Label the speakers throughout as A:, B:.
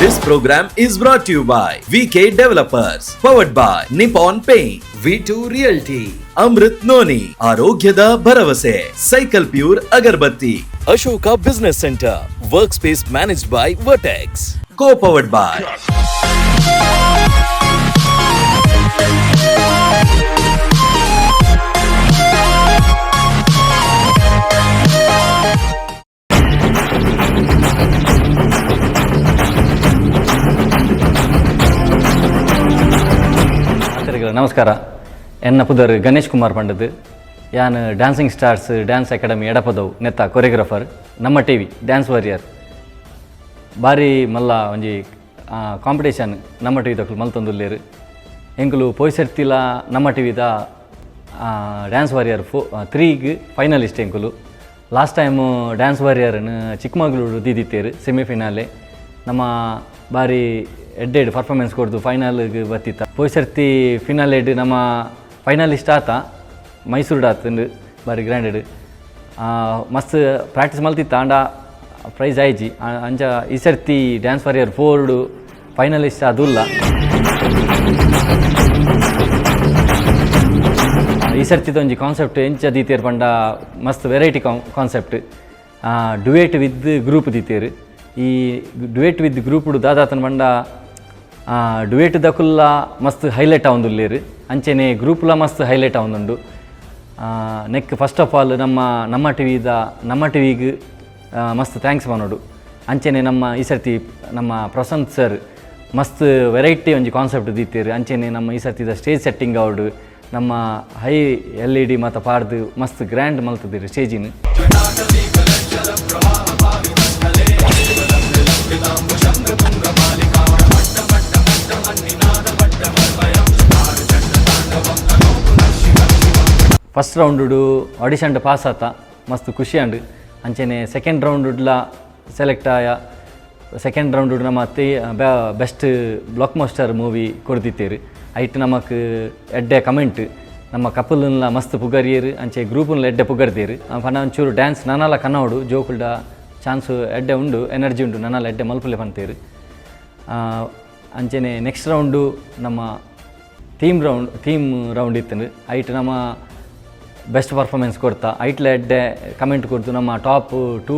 A: This program is brought to you by VK Developers, powered by Nippon Paint, V2 Realty, Amrit Noni, ಆರೋಗ್ಯದ ಭರವಸೆ, Cycle Pure Agarbatti, Ashoka Business Center, Workspace managed by Vertex, co-powered by
B: ಮಾತೆರೆಗ್ಲ ನಮಸ್ಕಾರ. ಎನ್ನ ಪುದರ್ ಗಣೇಶ್ ಕುಮಾರ್ ಪಂಡದು. ಯಾನ್ dancing stars dance academy Edapadavu ನೆತ್ತ choreographer. ನಮ್ಮ TV dance warrior ಬಾರಿ ಮಲ್ಲ ಒಂಜಿ ಕಾಂಪಿಟೇಷನ್ ನಮ್ಮ ಟಿವಿ ದಕ್ಕುಲು ಮಲ್ತೊಂದುಲ್ಲೆರ್. ಎಂಕುಲು ಪೋಯ್ಸರ್ತಿಲ ನಮ್ಮ ಟಿವಿದ ಡ್ಯಾನ್ಸ್ ವಾರಿಯರ್ 3ಗ್ ಫೈನಲಿಸ್ಟ್ ಎಂಕುಲು. ಲಾಸ್ಟ್ ಟೈಮ್ ಡ್ಯಾನ್ಸ್ ವಾರಿಯರ್ನ್ ಚಿಕ್ಕಮಗಳೂರು ದೀದಿತ್ತೇರು ಸೆಮಿಫೈನಾಲೆ. ನಮ್ಮ ಬಾರಿ ಎಡ್ಡೆಡ್ ಪರ್ಫಾರ್ಮೆನ್ಸ್ ಕೊಡ್ದು ಫೈನಲ್ಗೆ ಬತ್ತಿತ್ತ. ಪೋಯ್ಸರ್ತಿ ಫಿನಾಲೆಡ್ ನಮ್ಮ ಫೈನಲಿಸ್ಟ್ ಆತ, ಮೈಸೂರು ಆತಂದು. ಬಾರಿ ಗ್ರ್ಯಾಂಡೆಡ್ ಮಸ್ತ್ ಪ್ರಾಕ್ಟೀಸ್ ಮಲ್ತಿತ್ತ, ಆಂಡ ಪ್ರೈಸ್ ಆಯ್ಜಿ. ಅಂಚ ಈ ಸರ್ತಿ ಡ್ಯಾನ್ಸ್ ವಾರಿಯರ್ 4 ಫೈನಲಿಸ್ಟ್ ಅದುಲ್ಲ. ಈ ಸರ್ತಿದ ಒಂಜಿ ಕಾನ್ಸೆಪ್ಟ್ ಎಂಚ ದೀತೇರ್ ಪಂಡ, ಮಸ್ತ್ variety concept, duet with group ದೀತೇರ್. ಈ ಡುಯೇಟ್ ವಿತ್ ಗ್ರೂಪ್ಡು ದಾದಾತನ ಪಂಡ, ಡುಯೇಟ್ ದಕುಲ್ಲ ಮಸ್ತ್ ಹೈಲೈಟ್ ಆವೊಂದುಲ್ಲೆರ್, ಅಂಚೆನೆ ಗ್ರೂಪ್ಲ ಮಸ್ತ್ ಹೈಲೈಟ್ ಆವೊಂದುಂಡು. ನೆಕ್ ಫಸ್ಟ್ ಆಫ್ ಆಲ್ ನಮ್ಮ ನಮ್ಮ ಟಿವಿದ ನಮ್ಮ ಟಿವಿಗ್ ಮಸ್ತ್ thanks ಪನೊಡು. ಅಂಚೆನೆ ನಮ್ಮ ಈ ಸರ್ತಿ ನಮ್ಮ ಪ್ರಶಾಂತ್ ಸರ್ ಮಸ್ತ್ ವೆರೈಟಿ ಒಂಜಿ ಕಾನ್ಸೆಪ್ಟ್ ದೀತೆರ್. ಅಂಚೆನೆ ನಮ್ಮ ಈ ಸರ್ತಿದ ಸ್ಟೇಜ್ ಸೆಟ್ಟಿಂಗ್ ಆವಡ್, ನಮ್ಮ ಹೈ ಎಲ್ಇಡಿ ಮಾತ ಪಾಡ್ದು ಮಸ್ತ್ ಗ್ರ್ಯಾಂಡ್ ಮಲ್ತದಿರು ಸ್ಟೇಜಿನ. ಫಸ್ಟ್ ರೌಂಡುಡು ಆಡಿಷನ್ ಪಾಸ್ ಆತ, ಮಸ್ತ್ ಖುಷಿ ಆಂಡ್. ಅಂಚೆನೆ ಸೆಕೆಂಡ್ ರೌಂಡುಡ್ಲ ಸೆಲೆಕ್ಟ್ ಆಯ. ಸೆಕೆಂಡ್ ರೌಂಡುಡು ನಮ್ಮ ತಿ ಬೆಸ್ಟ್ ಬ್ಲಾಕ್ ಮಾಸ್ಟರ್ ಮೂವಿ ಕೊಡ್ದಿತ್ತೇರು. ಐಟ್ ನಮಕ್ ಎಡ್ಡೆ ಕಮೆಂಟ್, ನಮ್ಮ ಕಪಲ್ನ್ಲ ಮಸ್ತ್ ಪುಗರಿಯರು, ಅಂಚೆ ಗ್ರೂಪ್ನ್ಲ ಎಡ್ಡೆ ಪುಗರ್ದೇರು. ಪಂಡ ಒಂಚೂರು ಡ್ಯಾನ್ಸ್ ನನಲ ಕನ್ನೋಡು, ಜೋಕುಲ್ಡ ಚಾನ್ಸ್ ಎಡ್ಡೆ ಉಂಡು, ಎನರ್ಜಿ ಉಂಡು, ನನಲ ಎಡ್ಡೆ ಮಲ್ಪುಲೆ ಪಂತೇರು. ಅಂಚೆನೆ ನೆಕ್ಸ್ಟ್ ರೌಂಡು ನಮ್ಮ ಥೀಮ್ ರೌಂಡ್ ಇತ್ತು. ಐಟ್ ನಮ್ಮ ಬೆಸ್ಟ್ ಪರ್ಫಾರ್ಮೆನ್ಸ್ ಕೊಡ್ತಾ, ಐಟ್ಲ ಎಡ್ಡೆ ಕಮೆಂಟ್ ಕೊಡ್ತು, ನಮ್ಮ ಟಾಪ್ ಟೂ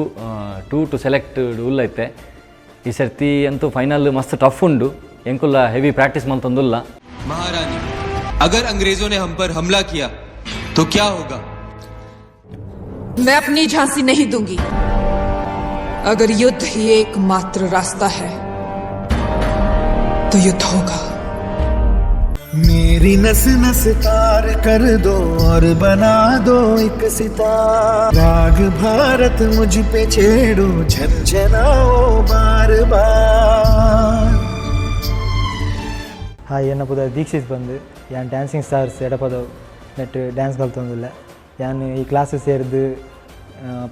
B: ಟೂ ಟು select ಉಲ್ಲೈತೆ. ಈ ಸರ್ತಿ ಅಂತೂ ಫೈನಲ್ ಮಸ್ತ್ ಟಫ್ ಉಂಡು. ಎಂಕುಲ್ಲ ಹೆವಿ ಪ್ರಾಕ್ಟೀಸ್ ಮಲ್ತೊಂದುಲ್ಲ.
C: महारानी, अगर अंग्रेजों ने हम पर हमला किया तो क्या होगा?
D: मैं अपनी झांसी नहीं दूंगी। अगर युद्ध ही एकमात्र रास्ता है तो युद्ध होगा।
E: मेरी नस नस तार कर दो और बना दो एक सितार। राग भारत मुझ पे छेड़ो, झनझनाओ बार बार।
F: ಹಾಯ್, ಎನ್ನ ಪುದರ್ ದೀಕ್ಷಿತ್ ಬಂದು. ಯಾನ್ ಡ್ಯಾನ್ಸಿಂಗ್ ಸ್ಟಾರ್ಸ್ ಎಡಪದವು ನೆಟ್ ಡ್ಯಾನ್ಸ್ ಕಲ್ತೊಂದುಲ್ಲೆ. ಯಾನ್ ಈ ಕ್ಲಾಸ್ ಸೇರ್ದು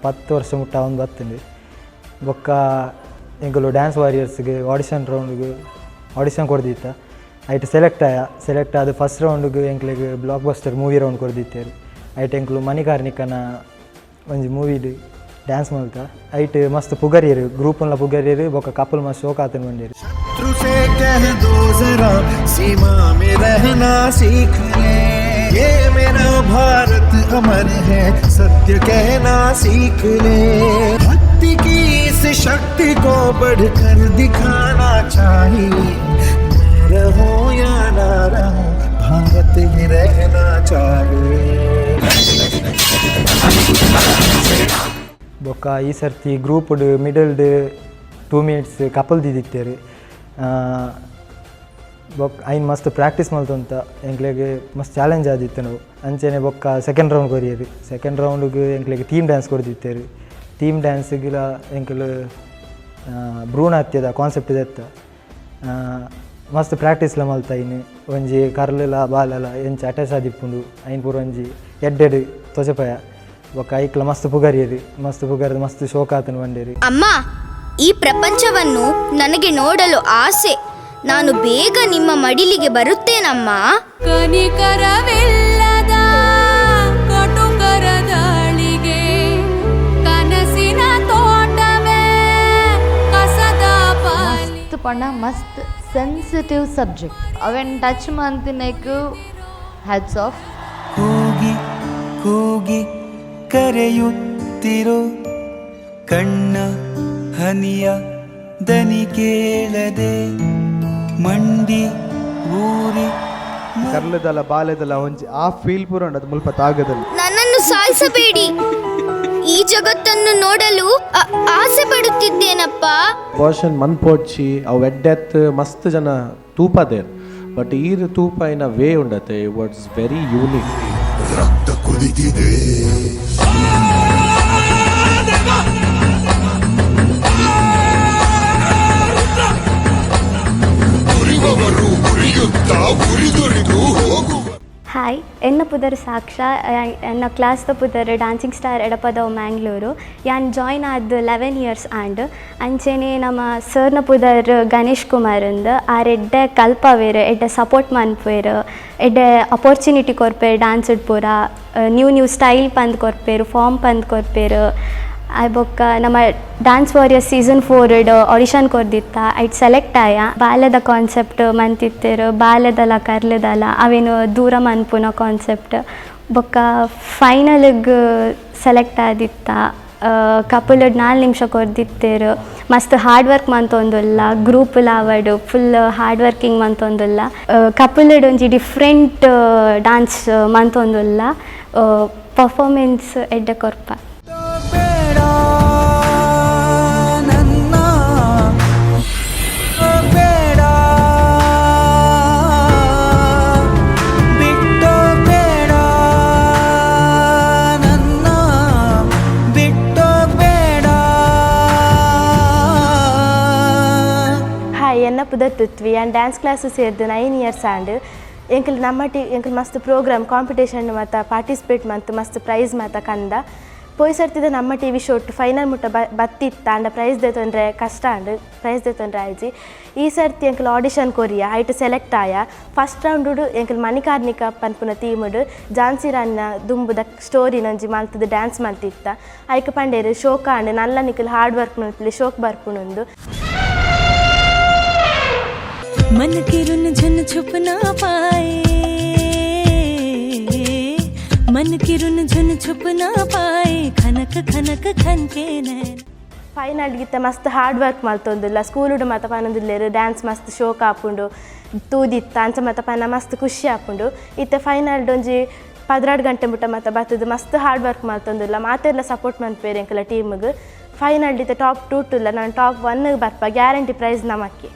F: 10 ವರ್ಷ ಮುಟ್ಟ ಒಂದು ಬತ್ತುಂಡು. ಬೊಕ್ಕ ಎಂಕುಲು ಡ್ಯಾನ್ಸ್ ವಾರಿಯರ್ಸ್ಗೆ ಆಡಿಷನ್ ರೌಂಡ್ಗೆ ಆಡಿಷನ್ ಕೊರ್ದಿತ್ತ. ಐಟ್ ಸೆಲೆಕ್ಟ್ ಆಯ. ಸೆಲೆಕ್ಟ್ ಆದ ಫಸ್ಟ್ ರೌಂಡ್ಗೆ ಎಂಕ್ಲೆಗ್ ಬ್ಲಾಕ್ ಬಸ್ಟರ್ ಮೂವಿ ರೌಂಡ್ ಕೊರ್ದಿತ್ತೇರು. ಐಟ್ ಎಂಕುಲು ಮಣಿಕಾರ್ನಿಕನ ಒಂಜಿ ಮೂವಿಡ್ ಡ್ಯಾನ್ಸ್ ಮಲ್ತ. ಐಟ್ ಮಸ್ತ್ ಪುಗರಿಯರು, ಗ್ರೂಪ್ಲ ಪುಗರಿಯರು, ಬೊಕ್ಕ ಕಪಲ್ ಮಸ್ತ್ ಶೋಕ್ ಆತನ ಬಂದಿರು.
E: शत्रु से कह दो जरा, सीमा में रहना सीख ले। ये मेरा भारत अमर है, सत्य कहना सीख ले। भक्ति की इस शक्ति को बढ़कर दिखाना चाहिए। मैं रहूं या ना रहूं, भारत ही रहना चाहिए।
F: ಬೊಕ್ಕ ಈ ಸರ್ತಿ ಗ್ರೂಪ್ಡ್ ಮಿಡಲ್ಡ್ 2 ಮಿನಿಟ್ಸ್ ಕಪಲ್ ದೀದಿತ್ತೇರು. ಬೊಕ್ಕ ಐನ್ ಮಸ್ತ್ ಪ್ರಾಕ್ಟೀಸ್ ಮಲ್ತೊಂತ, ಎಂಕ್ಲೆಗ್ ಮಸ್ತ್ ಚಾಲೆಂಜ್ ಆದಿತ್ತು ನಾವು. ಅಂಚೆನೆ ಬೊಕ್ಕ ಸೆಕೆಂಡ್ ರೌಂಡ್ ಕೊರಿಯರು. ಸೆಕೆಂಡ್ ರೌಂಡ್ಗೆ ಎಂಕ್ಲೆಗ್ ಥೀಮ್ ಡ್ಯಾನ್ಸ್ ಕೊರ್ದಿತ್ತೇರು. ಥೀಮ್ ಡ್ಯಾನ್ಸ್ಗಿಲ ಎಂಕುಲು ಭ್ರೂಣ ಹತ್ಯೆದ ಕಾನ್ಸೆಪ್ಟ್ ದೆತ್ತ ಮಸ್ತ್ ಪ್ರಾಕ್ಟೀಸ್ಲ ಮಲ್ತ. ಐನ್ ಒಂಜಿ ಕರ್ಲುಲ ಬಾಲಲ ಎಂಚ ಅಟ್ಯಾಚ್ ಆದಿಪ್ಪುಂಡು, ಐನ್ ಪೂರ ಒಂಜಿ ಎಡ್ಡೆಡ್ ತೊಜಪಯ. ಬೊಕ್ಕ ಐಕ್ಲ ಮಸ್ತ್ ಪುಗರಿಯರು, ಮಸ್ತ್ ಪುಗರ್ದು ಮಸ್ತ್ ಶೋಕ್ ಆತನ ಬಂಡೇರು.
G: ಅಮ್ಮ, ಈ ಪ್ರಪಂಚವನ್ನು ನನಗೆ ನೋಡಲು ಆಸೆ. ನಾನು ಬೇಗ ನಿಮ್ಮ ಮಡಿಲಿಗೆ ಬರುತ್ತೇನಮ್ಮ.
H: ಕನಿಕರವಿಲ್ಲದ ಕಟುಕರ ದಾಳಿಗೆ ಕನಸಿನ ತೋಟವೇ ಕಸದ ಪಾಲಿ.
I: ಮಸ್ತ್. ಪಂಡ ಮಸ್ತ್ ಸೆನ್ಸಿಟಿವ್ ಸಬ್ಜೆಕ್ಟ್. ಅವೆನ್ ಟಚ್ ಮಂತಿನೆಕ್ ಹ್ಯಾಟ್ಸ್ ಆಫ್.
J: ಕೂಗಿ ಕೂಗಿ ಕರೆಯುತ್ತಿರೋ ಕಣ್ಣ ಹನಿಯ ದನಿ ಕೇಳದೆ ಮಂಡಿ ಊರಿ
K: ಕರ್ಲದಲ್ಲ ಬಾಲೆದಲ್ಲ ಒಂಜಿ ಆ ಫೀಲ್ ಪೂರ ಉಂಡು ಅದು ಮುಲ್ಪ ತಾಗದಲ್ಲಿ.
G: ನನ್ನನ್ನು ಸಾಯಿಸಬೇಡಿ. ಈ ಜಗತ್ತನ್ನು ನೋಡಲು ಆಸೆ ಪಡುತ್ತಿದ್ದೇನಪ್ಪ.
L: ಪೋರ್ಷನ್ ಮನ್ಪೋಡ್ಚಿ ಅವು ಎಡ್ಡೆತ್ ಮಸ್ತ್ ಜನ ತೂಪದೇರ್, ಬಟ್ ಈರ್ ತೂಪಾಯಿನ ವೇ ಉಂಡತೆ was very unique.
E: ರಕ್ತ ಕುದಿತಿದೆ. ಉರಿವವರು ಉರಿಯುತ್ತಾ ಉರಿದುರಿದು ಹೋಗುವ.
M: ಹಾಯ್, ಎನ್ನ ಪುದರ್ ಸಾಕ್ಷ. ಎನ್ನ ಕ್ಲಾಸ್ದ ಪುದರ್ ಡಾನ್ಸಿಂಗ್ ಸ್ಟಾರ್ ಎಡಪದವ್ ಮ್ಯಾಂಗ್ಳೂರು. ಯಾನ್ ಜಾಯ್ನ್ ಆದ್ 11 ಇಯರ್ಸ್ ಆಂಡ್. ಅಂಚೆನೆ ನಮ್ಮ ಸರ್ನ ಪುದರ್ ಗಣೇಶ್ ಕುಮಾರ್ ಅಂದ್. ಆರ್ ಎಡ್ಡೆ ಕಲ್ಪವೇರ್, ಎಡ್ಡೆ ಸಪೋರ್ಟ್ ಮನ್ಪುವೆರ್, ಎಡ್ಡೆ ಅಪರ್ಚುನಿಟಿ ಕೊರ್ಪೇರ್. ಡಾನ್ಸ್ ಪೂರ new new style ಪಂದ್ ಕೊರ್ಪೇರು, ಫಾರ್ಮ್ ಪಂದ್ ಕೊರ್ಪೇರು. ಆಯ್ ಬೊಕ್ಕ ನಮ್ಮ dance warrior season 4 audition ಕೊರ್ದಿತ್ತ, ಐಟ್ ಸೆಲೆಕ್ಟ್ ಆಯ. ಬಾಲೆದ ಕಾನ್ಸೆಪ್ಟ್ ಮಂತಿತ್ತೇರು, ಬಾಲೆದಲ ಕರ್ಲದಲ ಅವೇನು ದೂರ ಮನ್ಪುನ ಕಾನ್ಸೆಪ್ಟ್. ಬೊಕ್ಕ ಫೈನಲ್ಗೆ ಸೆಲೆಕ್ಟ್ ಆದಿತ್ತ. ಕಪಲ್ಡ್ 4 ನಿಮಿಷ ಕೊರ್ದಿತ್ತೇರು. ಮಸ್ತ್ ಹಾರ್ಡ್ ವರ್ಕ್ ಮಂತೊಂದುಲ್ಲ, ಗ್ರೂಪ್ ಲಾವಡ್ full hard working ಮಂತೊಂದುಲ್ಲ. ಕಪಲ್ಡ್ ಒಂಜಿ ಡಿಫ್ರೆಂಟ್ ಡಾನ್ಸ್ ಮಂತೊಂದುಲ್ಲ. ಪರ್ಫಾರ್ಮೆನ್ಸ್ ಎಡ್ಡೆ ಕೊರ್ಪ.
J: ಬೇಡ ನನ್ನ ಬೇಡ ಬಿಟ್ಟೋ ಬೇಡ ನನ್ನ ಬಿಟ್ಟೋ ಬೇಡ.
N: ಹಾಯ್, ಎನ್ನ ಪುದರ್ ಪೃಥ್ವಿ. ಆ್ಯಂಡ್ ಡ್ಯಾನ್ಸ್ ಕ್ಲಾಸು ಸೇರ್ದು 9 ಇಯರ್ಸ್ ಆಂಡ್. ಎಂಕಲ್ ನಮ್ಮ ಟಿ ಎಂಕಲ್ ಮಸ್ತ್ ಪ್ರೋಗ್ರಾಮ್ ಕಾಂಪಿಟೇಷನ್ ಮಾತ ಪಾರ್ಟಿಸಿಪೇಟ್ ಮಂತು ಮಸ್ತ್ ಪ್ರೈಸ್ ಮಾತ ಕಂದ. ಪೋಯ್ ಸರ್ತಿದ ನಮ್ಮ ಟಿವಿ ಶೋಟ್ ಫೈನಲ್ ಮುಟ್ಟ ಬತ್ತಿತ್ತ ಅಂಡ ಪ್ರೈಸ್ ದೆ ತೊಂದರೆ ಕಷ್ಟ ಅಂಡ್ ಪ್ರೈಸ್ ದೆ ತೊಂದರೆ ಆಯ್ಜಿ. ಈ ಸರ್ತಿ ಎಂಕಲ್ ಆಡಿಷನ್ ಕೊರಿಯ, ಐಟ್ ಸೆಲೆಕ್ಟ್ ಆಯ. ಫಸ್ಟ್ ರೌಂಡು ಎಂಕಲ್ ಮಣಿಕಾರ್ನಿಕ ಪನ್ಪುನ ತೀಮುಡು ಝಾನ್ಸಿ ರಾಣಿನ ದುಂಬುದ ಸ್ಟೋರಿ ನಂಜಿ ಮಲ್ತದ ಡ್ಯಾನ್ಸ್ ಮಲ್ತಿತ್ತ. ಐಕ್ ಪಂಡೇರು ಶೋಕ ಅಂಡ್ ನಲ್ಲ ನಿಕಲ್ ಹಾರ್ಡ್ ವರ್ಕ್ ಮಲ್ಪಲಿ ಶೋಕ್ ಬರ್ಪುನೊಂದು.
H: मन की रुन झुन छुप ना पाए, मन की रुन झुन छुप ना पाए, खनक खनक खन के नैन.
N: ಫೈನಲ್ ಗಿತ್ತ ಮಸ್ತ್ ಹಾರ್ಡ್ ವರ್ಕ್ ಮಲ್ತೊಂದುಲ್ಲ. ಸ್ಕೂಲುಡು ಮಾತ ಪನೊಂದುಲ್ಲೆರ್ ಡ್ಯಾನ್ಸ್ ಮಸ್ತ್ ಶೋಕ್ ಆಪುಂಡು ತೂದಿತ್ತ ಅಂಚ ಮಾತ ಪನ ಮಸ್ತ್ ಖುಷಿ ಆಪುಂಡು. ಇತ್ತೆ ಫೈನಲ್ ಒಂಜಿ 12 ಗಂಟೆ ಮುಟ್ಟ ಮಾತ ಬತ್ತದು ಮಸ್ತ್ ಹಾರ್ಡ್ ವರ್ಕ್ ಮಲ್ತೊಂದುಲ್ಲ. ಮಾತೆರ್ಲ ಸಪೋರ್ಟ್ ಮನ್ಪೇರು ಎಂಕಲ ಟೀಮ್ಗ್. ಫೈನಲ್ ಇತ್ತೆ ಟಾಪ್ 2 ಟುಲ್ಲ, ನಾನು ಟಾಪ್ 1 ಬರ್ಪ, ಗ್ಯಾರಂಟಿ ಪ್ರೈಸ್ ನಮಕ್ಕೆ.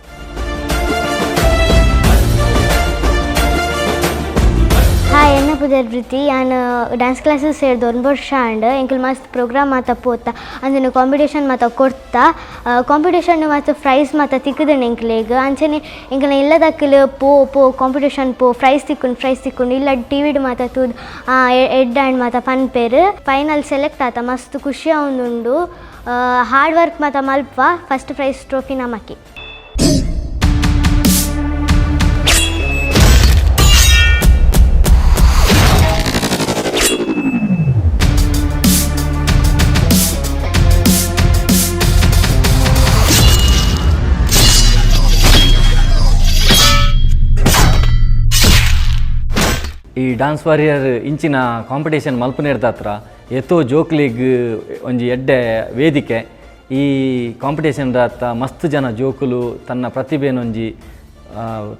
M: ಹಾಯ್, ಎನ್ನ ಪುದರ್ ವೃತ್ತಿ. ಯಾನ್ ಡ್ಯಾನ್ಸ್ ಕ್ಲಾಸಸ್ ಸೇರ್ದು ಒಂದು ವರ್ಷ ಆಂಡ್. ಎಂಕಲ್ ಮಸ್ತ್ ಪ್ರೋಗ್ರಾಮ್ ಮಾತ ಪೋತ, ಅಂಚನೆ ಕಾಂಪಿಟೇಷನ್ ಮಾತ ಕೊರ್ತ. ಕಾಂಪಿಟೇಷನ್ ಮಾತ ಪ್ರೈಸ್ ಮಾತ ತಿಕ್ಕುದುಂಡು ಎಂಕ್ಲೆಗ್. ಅಂಚನೆ ಎಂಕಲ್ನ ಇಲ್ಲದಕ್ಕಲು ಪೋ ಪೋ ಕಾಂಪಿಟೇಷನ್ ಪೋ, ಪ್ರೈಸ್ ತಿಕ್ಕುಂಡು ಪ್ರೈಸ್ ತಿಕ್ಕುಂಡು, ಇಲ್ಲ ಟಿವಿಡ್ ಮಾತ ತೂದು ಎಡ್ ಆಂಡ್ ಮಾತ ಪನ್ಪೇರು. ಫೈನಲ್ ಸೆಲೆಕ್ಟ್ ಆತ, ಮಸ್ತ್ ಖುಷಿ ಆವೊಂದುಂಡು. ಹಾರ್ಡ್ ವರ್ಕ್ ಮಾತ ಮಲ್ಪ, first prize trophy ನಮಕ್ಕೆ.
B: ಈ ಡಾನ್ಸ್ ವಾರಿಯರ್ ಇಂಚಿನ ಕಾಂಪಿಟೇಷನ್ ಮಲ್ಪನೇರ್ದಾತ್ರ ಏತೋ ಜೋಕ್ಲಿಗ್ ಒಂಜಿ ಎಡ್ಡೆ ವೇದಿಕೆ. ಈ ಕಾಂಪಿಟೇಷನ್ ದಾತ ಮಸ್ತ್ ಜನ ಜೋಕುಲು ತನ್ನ ಪ್ರತಿಭೆನೊಂಜಿ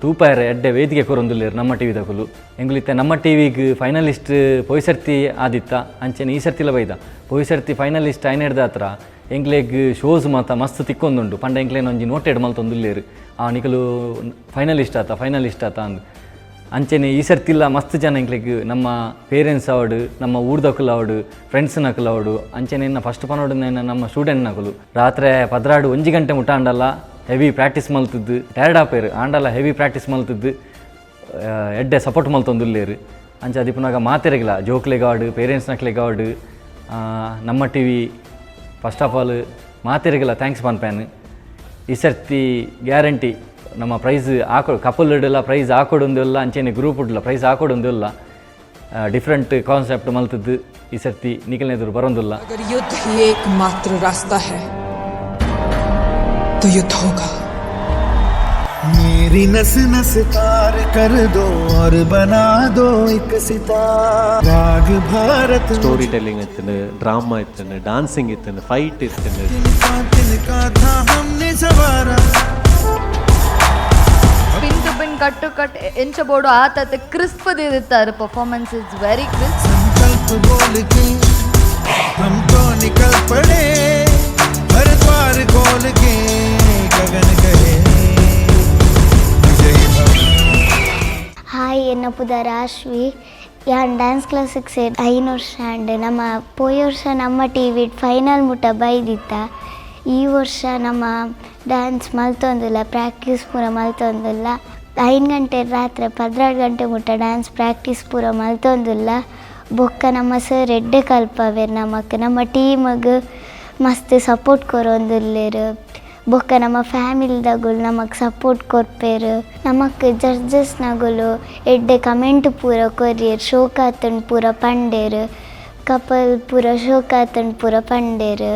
B: ತೂಪಾಯರ ಎಡ್ಡೆ ವೇದಿಕೆ ಕೊರೊಂದುಲ್ಲೆರ್ ನಮ್ಮ ಟಿ ವಿದಕುಲು. ಎಂಗುಲಿತ್ತೆ ನಮ್ಮ ಟಿ ವಿಗ್ ಫೈನಲಿಸ್ಟ್ ಪೊಯ್ಸರ್ತಿ ಆದಿತ್ತ, ಅಂಚೆನೆ ಈ ಸರ್ತಿಲ ಬೈದ. ಪೊಯ್ಸರ್ತಿ ಫೈನಲಿಸ್ಟ್ ಐನೆಡ್ದಾತ್ರ ಎಂಕ್ಲೆಗ್ ಶೋಸ್ ಮಾತ ಮಸ್ತ್ ತಿಕ್ಕೊಂದುಂಡು. ಪಂಡ ಎಂಕ್ಲೇನ ಒಂಜಿ ನೋಟೆಡ್ ಮಲ್ತೊಂದುಲ್ಲೆರ್, ಆ ನಿಕಲು ಫೈನಲಿಸ್ಟ್ ಆತ ಫೈನಲಿಸ್ಟ್ ಆತ ಅಂದ್. ಅಂಚೆನೆ ಈ ಸರ್ತಿಲ್ಲ ಮಸ್ತ್ ಜನ ಎಂಕ್ಲೆಗ್ ನಮ್ಮ ಪೇರೆಂಟ್ಸ್ ಆವಡು, ನಮ್ಮ ಊರ್ದಕುಲು ಆವಡು, ಫ್ರೆಂಡ್ಸ್ ನಕುಲು ಆವಡು, ಅಂಚೆನೆ ಇನ್ನ ಫಸ್ಟ್ ಪನೋಡು ನಮ್ಮ ಸ್ಟೂಡೆಂಟ್ ನಕುಲು ರಾತ್ರೆ 12 1 ಗಂಟೆ ಮುಟ್ಟ ಆಂಡಲ್ಲ ಹೆವಿ ಪ್ರಾಕ್ಟೀಸ್ ಮಲ್ತದ್ದು, ಟಯರ್ಡ್ ಆಪೇರು ಆಂಡಲ್ಲ ಹೆವಿ ಪ್ರಾಕ್ಟೀಸ್ ಮಲ್ತದ್ದು, ಎಡ್ಡೆ ಸಪೋರ್ಟ್ ಮಲ್ತೊಂದುಲ್ಲೇರು. ಅಂಚ ಅದಿಪುನಾಗ ಮಾತೆರೆಗಿಲ್ಲ ಜೋಕ್ಲೆಗಾಡು, ಪೇರೆಂಟ್ಸ್ ನಕ್ಲೆಗಾಡು, ನಮ್ಮ T V first of all ಮಾತೆರೆಗಿಲ್ಲ thanks ಪನ್ಪೇನು. ಈ ಸರ್ತಿ ಗ್ಯಾರಂಟಿ ನಮ್ಮ ಪ್ರೈಸ್ ಹಾಕೋ ಕಪಲ್ ಇಡಲ್ಲ ಪ್ರೈಸ್ ಹಾಕೊಡೊಂದಿಲ್ಲ, ಅಂಚೆನೆ ಗ್ರೂಪ್ ಉಡ್ಲ ಪ್ರೈಸ್ ಹಾಕೊಡೊಂದಿಲ್ಲ. ಡಿಫ್ರೆಂಟ್ ಕಾನ್ಸೆಪ್ಟ್ ಮಲ್ತದ್ದು ಈ ಸರ್ತಿ ನಿಕಲ್ನೆದುರು ಬರೋದಿಲ್ಲ.
D: अगर युद्ध ही एकमात्र रास्ता है तो युद्ध होगा.
E: मेरी नस नस तार कर दो और बना दो एक सितार राग भारत
L: ಸ್ಟೋರಿ ಟೆಲ್ಲಿಂಗ್ ಇತ್ತನು, ಡ್ರಾಮಾ ಇತ್ತನು, ಡಾನ್ಸಿಂಗ್ ಇತ್ತನು, ಫೈಟ್ ಇತ್ತನು.
E: तिनका था हमने सवारा.
I: Pin to pin, cut to cut ಎಂಚ ಬೋಡು ಆತತ್ ಕ್ರಿಸ್ಪ್ ಇರ್ತಾರೆ. Performance is very crisp.
E: संकल्प बोल के हम तो निकल पड़े, हर द्वार खोल के गगन कहे विजयी भव.
M: ಹಾಯ್, ಎನ್ನ ಪುದರ್ ಆಶ್ವಿ. ಯಾನ್ ಡ್ಯಾನ್ಸ್ ಕ್ಲಾಸಿಗೆ ಸೇರಿ 5 ವರ್ಷ ಆಂಡ್. ನಮ್ಮ ಪೋಯ ವರ್ಷ ನಮ್ಮ T V final ಮುಟ್ಟ ಬೈದಿತ್ತ. ಈ ವರ್ಷ ನಮ್ಮ ಡ್ಯಾನ್ಸ್ ಮಲ್ತೊಂದಿಲ್ಲ, ಪ್ರಾಕ್ಟೀಸ್ ಪೂರ ಮಲ್ತೊಂದಿಲ್ಲ. 5 ಗಂಟೆ ರಾತ್ರಿ 12 ಗಂಟೆ ಮುಟ್ಟ ಡ್ಯಾನ್ಸ್ ಪ್ರಾಕ್ಟೀಸ್ ಪೂರ ಮಲ್ತೊಂದಿಲ್ಲ. ಬೊಕ್ಕ ನಮ್ಮ ಸರ್ ಎಡ್ಡೆ ಕಲ್ಪವೇರ್. ನಮಕ್ ನಮ್ಮ ಟೀಮಗ್ ಮಸ್ತ್ ಸಪೋರ್ಟ್ ಕೊರೊಂದುಲ್ಲೆರ್. ಬೊಕ್ಕ ನಮ್ಮ ಫ್ಯಾಮಿಲಿದಗುಲು ನಮಕ್ ಸಪೋರ್ಟ್ ಕೊರ್ಪೆರ್. ನಮಕ್ ಜಡ್ಜಸ್ನಗುಲು ಎಡ್ಡೆ ಕಮೆಂಟ್ ಪೂರ ಕೊರಿಯೆರ್. ಶೋಕಾತುಂಡು ಪೂರ ಪಂಡೇರ್. ಕಪಲ್ ಪೂರ ಶೋಕಾತುಂಡು ಪೂರ ಪಂಡೇರ್.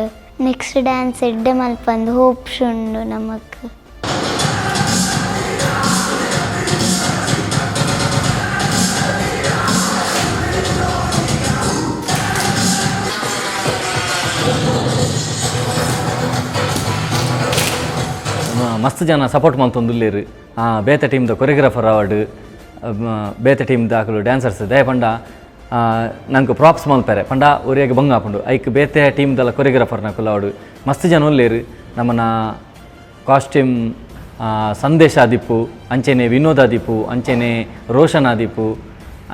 M: ನೆಕ್ಸ್ಟ್ ಡ್ಯಾನ್ಸ್ ಎಡ್ಡೆ ಮಲ್ಪಂದು ಹೋಪ್ಸ್ ಉಂಡು ನಮಕ್.
B: ಮಸ್ತ್ ಜನ ಸಪೋರ್ಟ್ ಮಲ್ತೊಂದುಲ್ಲೆರ್. ಬೇತೆ ಟೀಮ್ದ ಕೊರಿಯೋಗ್ರಾಫರ್ ಅವಾರ್ಡ್, ಬೇತೆ ಟೀಮ್ದ ಅಕುಲು ಡ್ಯಾನ್ಸರ್ಸ್ ದಯ ಪಂಡ ನಂಗೆ ಪ್ರಾಪ್ಸ್ ಮಲ್ಪೆರೆ ಪಂಡ ಒರಿಯಾಗ ಬಂಗ ಆಪುಂಡು. ಐಕ್ ಬೇತೆ ಟೀಮ್ದಲ್ಲ ಕೊರಿಯೋಗ್ರಾಫರ್ ನಕುಲು ಅವಾರ್ಡ್. ಮಸ್ತ್ ಜನ ಉಲ್ಲೆರ್. ನಮ್ಮನ ಕಾಸ್ಟ್ಯೂಮ್ ಸಂದೇಶ ಆದಿಪ್ಪು, ಅಂಚೆನೆ ವಿನೋದ್ ಆದಿಪ್ಪು, ಅಂಚೆನೆ ರೋಷನ್ ಆದಿಪ್ಪು,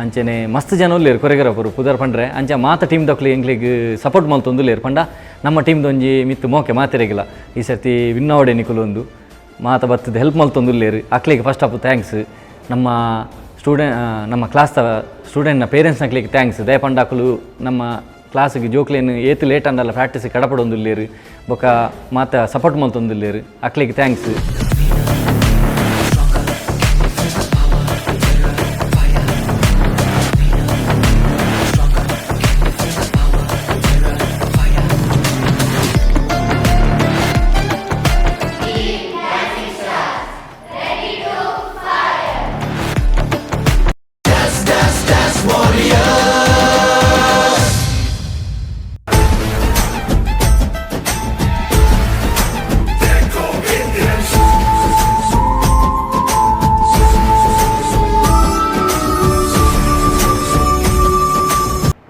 B: ಅಂಚೆನೆ ಮಸ್ತ್ ಜನ ಉಲ್ಲೆರ್ ಕೊರಿಯೋಗ್ರಾಫರ್ ಪುದರ್ ಪಂಡ್ರೆ. ಅಂಚೆ ಮಾತ ಟೀಮ್ ದಕ್ಲು ಎಂಕ್ಲೆಗ್ ಸಪೋರ್ಟ್ ಮಲ್ತೊಂದುಲ್ಲೆರ್. ಪಂಡ ನಮ್ಮ ಟೀಮ್ದ ಒಂಜಿ ಮಿತ್ತು ಮೋಕೆ ಮಾತೆರೆಗಿಲ್ಲ. ಈ ಸರ್ತಿ ವಿನ್ ಆವಡೆ ನಿಕುಲು ಒಂದು ಮಾತ ಬತ್ತದ ಹೆಲ್ಪ್ ಮಲ್ತೊಂದುಲ್ಲೆರ್. ಅಕ್ಲೆಗ್ first of thanks. ನಮ್ಮ ಸ್ಟೂಡೆಂಟ್, ನಮ್ಮ ಕ್ಲಾಸ್ ಸ್ಟೂಡೆಂಟ್ನ ಪೇರೆಂಟ್ಸ್ನಕ್ಲೆಗ್ thanks. ದಯಪಂಡ ಅಕುಲು ನಮ್ಮ ಕ್ಲಾಸಿಗೆ ಜೋಕ್ಲೇನು ಏತ್ ಲೇಟ್ ಅಂಡಲ್ಲ ಪ್ರಾಕ್ಟೀಸ್ ಕಡಪಡೊಂದುಲ್ಲೆರ್. ಬೊಕ ಮಾತ ಸಪೋರ್ಟ್ ಮಲ್ತೊಂದುಲ್ಲೆರ್. ಅಕ್ಲೆಗ್ thanks.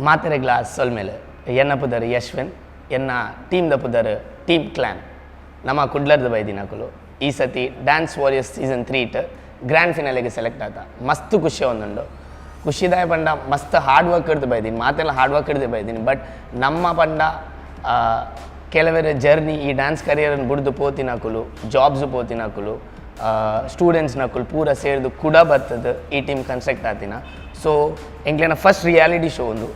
O: ಮಾತೆರೆ glass ಸೊಲ್ಮೇಲೆ. ಎನ್ನ ಪುದರ್ ಯಶ್ವಿನ್, ಎನ್ನ ಟೀಮ್ದ ಪುದರ್ ಟೀಮ್ ಕ್ಲಾನ್. ನಮ್ಮ ಕುಡ್ಲರ್ದ ಬೈದಿನಕುಲು. ಈ ಸತಿ dance warriors season 3 it grand ಫಿನಾಲೆಗೆ select ಆತ. ಮಸ್ತ್ ಖುಷಿ ಒಂದುಂಡು. ಖುಷಿದಾಯ ಪಂಡ ಮಸ್ತ್ ಹಾರ್ಡ್ ವರ್ಕ್ ಹಿಡ್ದು ಬೈದೀನಿ, ಮಾತೆಲ್ಲ ಹಾರ್ಡ್ ವರ್ಕ್ ಹಿಡ್ದು ಬೈದೀನಿ. ಬಟ್ ನಮ್ಮ ಪಂಡ ಕೆಲವರ ಜರ್ನಿ ಈ ಡ್ಯಾನ್ಸ್ ಕರಿಯರನ್ನು ಬುಡ್ದು ಪೋತಿನಕುಲು, ಜಾಬ್ಸ್ ಪೋತಿನಕುಲು, ಸ್ಟೂಡೆಂಟ್ಸ್ ನಕುಲು ಪೂರ ಸೇರ್ದು ಕೂಡ ಬರ್ತದೆ ಈ ಟೀಮ್ ಕನ್ಸ್ಟ್ರಕ್ಟ್ ಆತಿನ. ಸೊ ಎಂಕ್ಲೆನ first reality show ಒಂದು,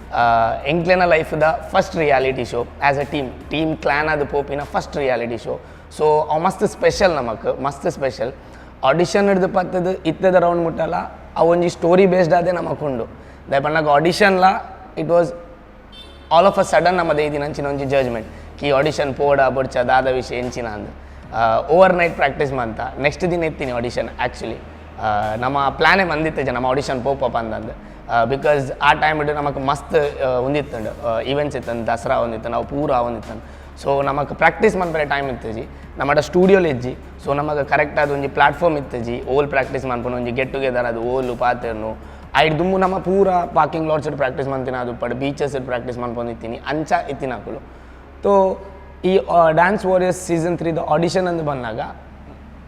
O: ಎಂಕ್ಲೆನ ಲೈಫ್ದ first reality show as a team, team clan ಅದು ಪೋಪಿನ first reality show. So ಅವು ಮಸ್ತ್ ಸ್ಪೆಷಲ್ ನಮಕ್, ಮಸ್ತ್ ಸ್ಪೆಷಲ್. ಆಡಿಷನ್ ಹಿಡ್ದು ಪತ್ತದು ಇತ್ತದ ರೌಂಡ್ ಮುಟ್ಟಲ್ಲ, ಅವು ಒಂಜಿ ಸ್ಟೋರಿ ಬೇಸ್ಡ್ ಆದೇ ನಮಕ್ ಉಂಡು. ದಯಪಣ್ಣಗ ಆಡಿಷನ್ಲ it was all of a sudden ನಮ್ಮ ದೇದಿನ ಅಂಚಿನ ಒಂಜಿ ಜಡ್ಜ್ಮೆಂಟ್ ಕಿ ಆಡಿಷನ್ ಪೋಡ ಬೊಡ್ಚ ದಾದ ವಿಷಯ ಎಂಚಿನ ಅಂದ್. Over night practice ಮಂತ next ದಿನ ಎತ್ತೀನಿ ಆಡಿಷನ್. ಆ್ಯಕ್ಚುಲಿ ನಮ್ಮ ಪ್ಲ್ಯಾನೇ ಬಂದಿತ್ತೆ ನಮ್ಮ ಆಡಿಷನ್ ಪೋಪಪ್ ಅಂದಂದು, because ಆ ಟೈಮ್ ಇಟ್ಟು ನಮಕ್ ಮಸ್ತ್ ಒಂದಿತ್ತಂಡು ಈವೆಂಟ್ಸ್ ಇತ್ತಂದು, ದಸರಾ ಒಂದಿತ್ತು, ನಾವು ಪೂರ ಒಂದಿತ್ತಂದು. ಸೊ ನಮಕ್ ಪ್ರಾಕ್ಟೀಸ್ ಮನ್ಪರೆ ಟೈಮ್ ಇತ್ತಜಿ, ನಮ್ಮಡ ಸ್ಟೂಡಿಯೋಲಿ ಇಜ್ಜಿ. ಸೊ ನಮಗೆ ಕರೆಕ್ಟ್ ಆದ ಒಂಜಿ ಪ್ಲಾಟ್ಫಾರ್ಮ್ ಇತ್ತಜಿ ಓಲ್ ಪ್ರಾಕ್ಟೀಸ್ ಮನ್ಪುನ ಒಂಜಿ ಗೆಟ್ ಟುಗೆದರ್ ಅದು ಓಲು ಪಾತೆರ್ನು. ಐಡ್ ದುಮ್ಮು ನಮ್ಮ ಪೂರ parking lots practice ಮಂತಿನ, ಅದು ಪಡ್ ಬೀಚಸ್ ಪ್ರಾಕ್ಟೀಸ್ ಮನ್ಪೊಂದಿತ್ತೀನಿ ಅಂಚ ಇತ್ತಿನಕುಲು. ತೋ ಈ dance warriors season 3 the audition ಅಂದು ಬಂದಾಗ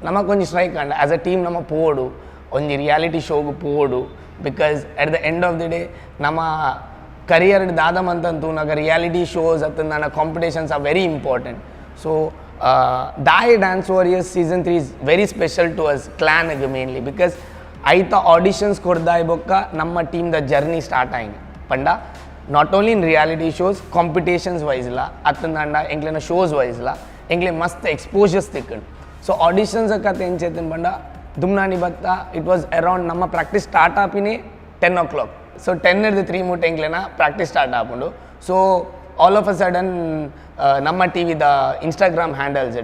O: ನಮಗೊಂಜಿ strike and as a team ನಮ್ಮ ಪೋಡು ಒಂಜಿ ರಿಯಾಲಿಟಿ ಶೋಗು ಪೋಡು, because at the end of the day ನಮ್ಮ ಕರಿಯರ್ ದಾದ ಮಂತಂತೂ ನಾಗ ರಿಯಾಲಿಟಿ ಶೋಸ್ ಅತ್ತ ನನ್ನ competitions are very important. So ದಾಯ್ dance warriors season 3 is very special to us ಕ್ಲಾನ್ಗೆ mainly because ಐತ ಆಡಿಷನ್ಸ್ ಕೊಡ್ದಾಯ್ ಬೊಕ್ಕ ನಮ್ಮ ಟೀಮ್ದ ಜರ್ನಿ ಸ್ಟಾರ್ಟ್ ಆಯ್ತು. ಪಂಡ not only in reality shows, competitions ವೈಸ್ಲ ಅತ್ತಂದಾಂಡ ಎಂಕ್ಲೆನ ಶೋಸ್ ವೈಸ್ಲ ಎಂಕ್ಲೆ ಮಸ್ತ್ ಎಕ್ಸ್ಪೋಜರ್ಸ್ ತಿಕ್ಕಂಡು. ಸೊ ಆಡಿಷನ್ಸ್ ಕತೆ ಎಂಚೈತನ್ ಪಂಡ ದುಮ್ನಾನಿ ಬತ್ತ it was around ನಮ್ಮ ಪ್ರಾಕ್ಟೀಸ್ ಸ್ಟಾರ್ಟ್ ಆಪಿನಿ 10 o'clock. So 10 ಹಿಡ್ದು 3 ಮುಟ್ಟ ಎಂಕ್ಲೆನ ಪ್ರಾಕ್ಟೀಸ್ ಸ್ಟಾರ್ಟ್ ಆಪುಂಡು. So all of a sudden ನಮ್ಮ ಟಿ ವಿದ Instagram handles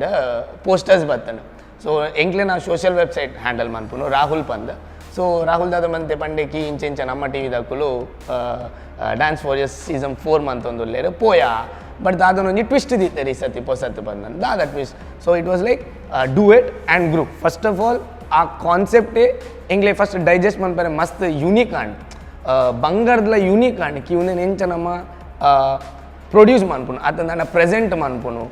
O: posters ಬತ್ತಂಡು. So ಎಂಕ್ಲೆನ social website handle ಮನ್ಪುನು ರಾಹುಲ್ ಪಂದ್. ಸೊ ರಾಹುಲ್ ದಾದ ಮಂತೆ ಪಂಡೆ ಕಿ ಇಂಚ ನಮ್ಮ ಟಿವಿ ದಕ್ಕುಲು dance warriors season 4 ಮಂತೊಂದುಲ್ಲೇರು ಪೋಯಾ. But ದಾದನೊಂಜಿ twist ದಿತ್ತೇರು ಈ ಸತಿ ಪೊಸತ್ತು ಬಂದನ್ ದಾದ twist. So it was like duet and group. First of all ಆ ಕಾನ್ಸೆಪ್ಟೇ ಎಂಗ್ಲೆ ಫಸ್ಟ್ ಡೈಜೆಸ್ಟ್ ಮನ್ಪರೆ ಮಸ್ತ್ ಯುನೀಕ್ ಆಂಡ್ ಬಂಗಾರದಲ ಯುನೀಕ್ ಆಂಡ್ ಕಿ ಉಂದೆನ್ ಎಂಚ ನಮ್ಮ ಪ್ರೊಡ್ಯೂಸ್ ಮನ್ಪುನು ಅತ್ತಂದಾಂಡ ಪ್ರೆಸೆಂಟ್ ಮನ್ಪುನು.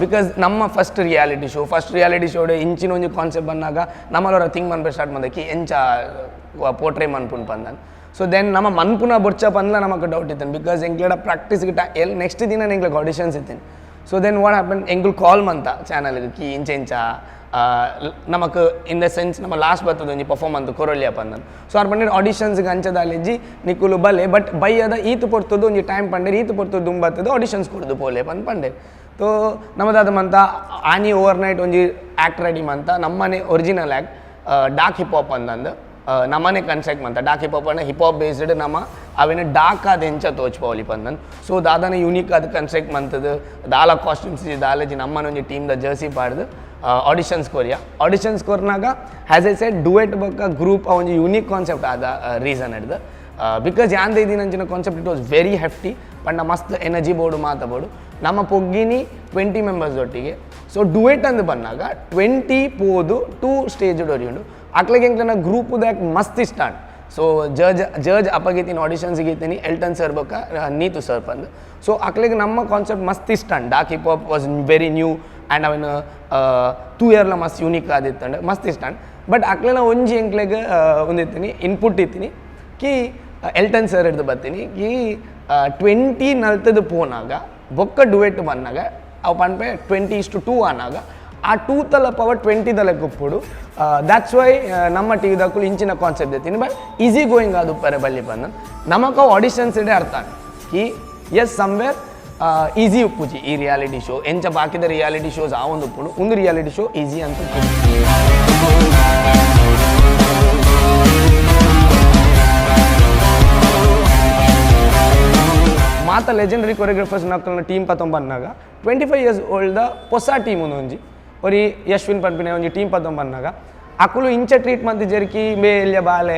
O: Because ನಮ್ಮ first reality show, first reality showed ಇಂಚಿನ ಒಂಜಿ ಕಾನ್ಸೆಪ್ಟ್ ಬಂದಾಗ ನಮ್ಮಲವರ ಥಿಂಕ್ ಮನ್ಪೆ ಸ್ಟಾರ್ಟ್ ಮಂದಕಿ ಎಂಚ ಪೋಟ್ರೇ ಮನ್ಪುನು ಪಂದನ್. ಸೊ then ನಮ್ಮ ಮನ್ಪುನ ಬೊರ್ಚ ಪಂದ್ಲ ನಮಕ್ ಡೌಟ್ ಇತ್ತನ್, because ಎಂಕ್ಲೆಡ practice L next ದಿನ ಎಂಕ್ಲೆಗ್ ಆಡಿಷನ್ಸ್ ಇತ್ತೇನೆ. So then what happen, ಎಂಕುಲು ಕಾಲ್ ಮಂತ ಚಾನಲ್ಗೆ ಕಿ ಇಂಚ ಇಂಚ ನಮಕ್ in the sense ನಮ್ಮ ಲಾಸ್ಟ್ ಬರ್ತದ ಒಂಜಿ ಪರ್ಫಾರ್ಮ್ ಅಂತ ಕೊರೊಲಿಯ ಪಂದನ್. ಸೊ ಆರ್ ಪಂಡೇರ್ ಆಡಿಷನ್ಸ್ಗೆ ಅಂಚದಾಲೆಜ್ಜಿ ನಿಕುಲು ಬಲೆ, ಬಟ್ ಬೈಯದ ಈತ್ ಪೊರ್ತದ್ದು ಒಂಜಿ ಟೈಮ್ ಪಂಡೇರ್ ಈತ್ ಪೊರ್ತದ್ದು ದುಂಬತ್ತದ ಆಡಿಷನ್ಸ್ ಕೊಡ್ದು ಪೋಲೆ ಪಂದ್ ಪಂಡೇರ್. ತೋ ನಮ್ಮದಾದ ಮಂತ ಆನಿ ಓವರ್ ನೈಟ್ ಒಂಜಿ ಆ್ಯಕ್ಟ್ ರೆಡಿ ಮಂತ ನಮ್ಮನೆ original act dark hip hop ಅಂದಂದು ನಮ್ಮನೆ ಕನ್ಸೆಕ್ಟ್ ಮಂತ dark hip hop ಅಂಡ hip hop based ನಮ್ಮ ಅವೇನು ಡಾರ್ಕ್ ಆದ ಎಂಚ ತೋಚ್ಪವಲಿ ಪಂದನ್. ಸೊ ದಾದಾನ ಯೂನಿಕ್ ಆದ ಕನ್ಸೆಕ್ಟ್ ಮಂತದ್ದು ದಾಲ ಕಾಸ್ಟ್ಯೂಮ್ಸ್ ದಾಲಜಿ ನಮ್ಮನೆ ಒಂಜಿ ಟೀಮ್ದ ಜರ್ಸಿ ಪಾಡ್ದು ಆಡಿಷನ್ಸ್ ಕೊರಿಯ. ಆಡಿಷನ್ಸ್ ಕೊರ್ನಾಗ as I said duet ಬೊಕ್ಕ ಗ್ರೂಪ್ ಆ ಒಂಜಿ ಯೂನಿಕ್ ಕಾನ್ಸೆಪ್ಟ್ ಆದ ರೀಸನ್ ಹಿಡ್ದು, because ಯಾಂದ ಇದಿನಂಚಿನ concept it was very hefty ಪಂಡ ಮಸ್ತ್ ಎನರ್ಜಿ ಬೋರ್ಡು ಮಾತ ಬೋರ್ಡು ನಮ್ಮ ಪೊಗ್ಗಿನಿ 20 ಮೆಂಬರ್ಸ್ ಒಟ್ಟಿಗೆ. ಸೊ ಡುಯೆಟ್ ಅಂದ್ ಬಂದಾಗ 20 ಪೋದು 2 ಸ್ಟೇಜ್ ಡೊರಿಯುಂಡು ಅಕ್ಲೆಗೆ ಎಂಕ್ಲೆನ ಗ್ರೂಪ್ ದಾಕ್ ಮಸ್ತ್ ಇಷ್ಟ. ಸೊ ಜಡ್ಜ್ ಅಪ್ಪಗೀತೀನಿ ಆಡಿಷನ್ಸ್ ಗೀತೀನಿ ಎಲ್ಟನ್ ಸರ್ ಬೊಕ್ಕ ನೀತು ಸರ್ ಪಂದ್. ಸೊ ಅಕ್ಲೆಗೆ ನಮ್ಮ ಕಾನ್ಸೆಪ್ಟ್ ಮಸ್ತ್ ಇಷ್ಟ. Dark hip hop was very new and ಅವನ 2 ಇಯರ್ಲ ಮಸ್ತ್ ಯೂನಿಕ್ ಆದಿತ್ತಂಡ್ ಮಸ್ತ್ ಇಷ್ಟ. ಬಟ್ ಅಕ್ಲೆನ ಒಂಜಿ ಎಂಕ್ಲೆಗ್ ಒಂದಿತ್ತೀನಿ ಇನ್ಪುಟ್ ಇತ್ತೀನಿ ಕಿ ಎಲ್ಟನ್ ಸರ್ ಹಿಡ್ದು ಬರ್ತೀನಿ ಕಿ 20 ನಲ್ತದ ಪೋನಾಗ ಬೊಕ್ಕ ಡುವೆಟ್ ಬಂದಾಗ ಅವು ಪನ್ಪೆ 20:2 ಆನಾಗ ಆ 2 ತಲ ಪವರ್ 20 ತಲೆ ಕುಪ್ಪುಡು. That's why ನಮ್ಮ ಟಿ ವಿದಕ್ಕೂ ಇಂಚಿನ ಕಾನ್ಸೆಪ್ಟ್ ಇತ್ತೀನಿ. But easy going ಅದು ಪರೆ ಬಲ್ಲಿ ಬಂದ ನಮಕ ಆಡಿಷನ್ಸ್ ಇಡೆ ಅರ್ಥ ಕಿ S somewhere easy ಉಪ್ಪುಜಿ ಈ ರಿಯಾಲಿಟಿ ಶೋ ಎಂಚ ಬಾಕಿದ ರಿಯಾಲಿಟಿ ಶೋಸ್ ಆ ಒಂದು ಉಪ್ಪುಡು ಒಂದು reality show easy ಅಂತ ಉಪ್ಪುಜಿ. ಮಾತ ಲೆಜೆಂಡರಿ ಕೊರಿಯೋಗ್ರಾಫರ್ಸ್ ನಕ್ಕಲ್ನ ಟೀಮ್ ಪತ್ತೊಂಬನ್ನಾಗ 25 ಇಯರ್ಸ್ ಓಲ್ಡ್ ಪೊಸ ಟೀಮ್ ಒಂಜಿ ಒರಿ ಯಶ್ವಿನ್ ಪನ್ಪಿನ ಒಂಜಿ ಟೀಮ್ ಪತ್ತೊಂಬನ್ನಾಗ ಅಕುಲು ಇಂಚ ಟ್ರೀಟ್ ಮಂತಿಜೆರ್ ಕಿ ಮೇ ಎಲ್ಯ ಬಾಲೆ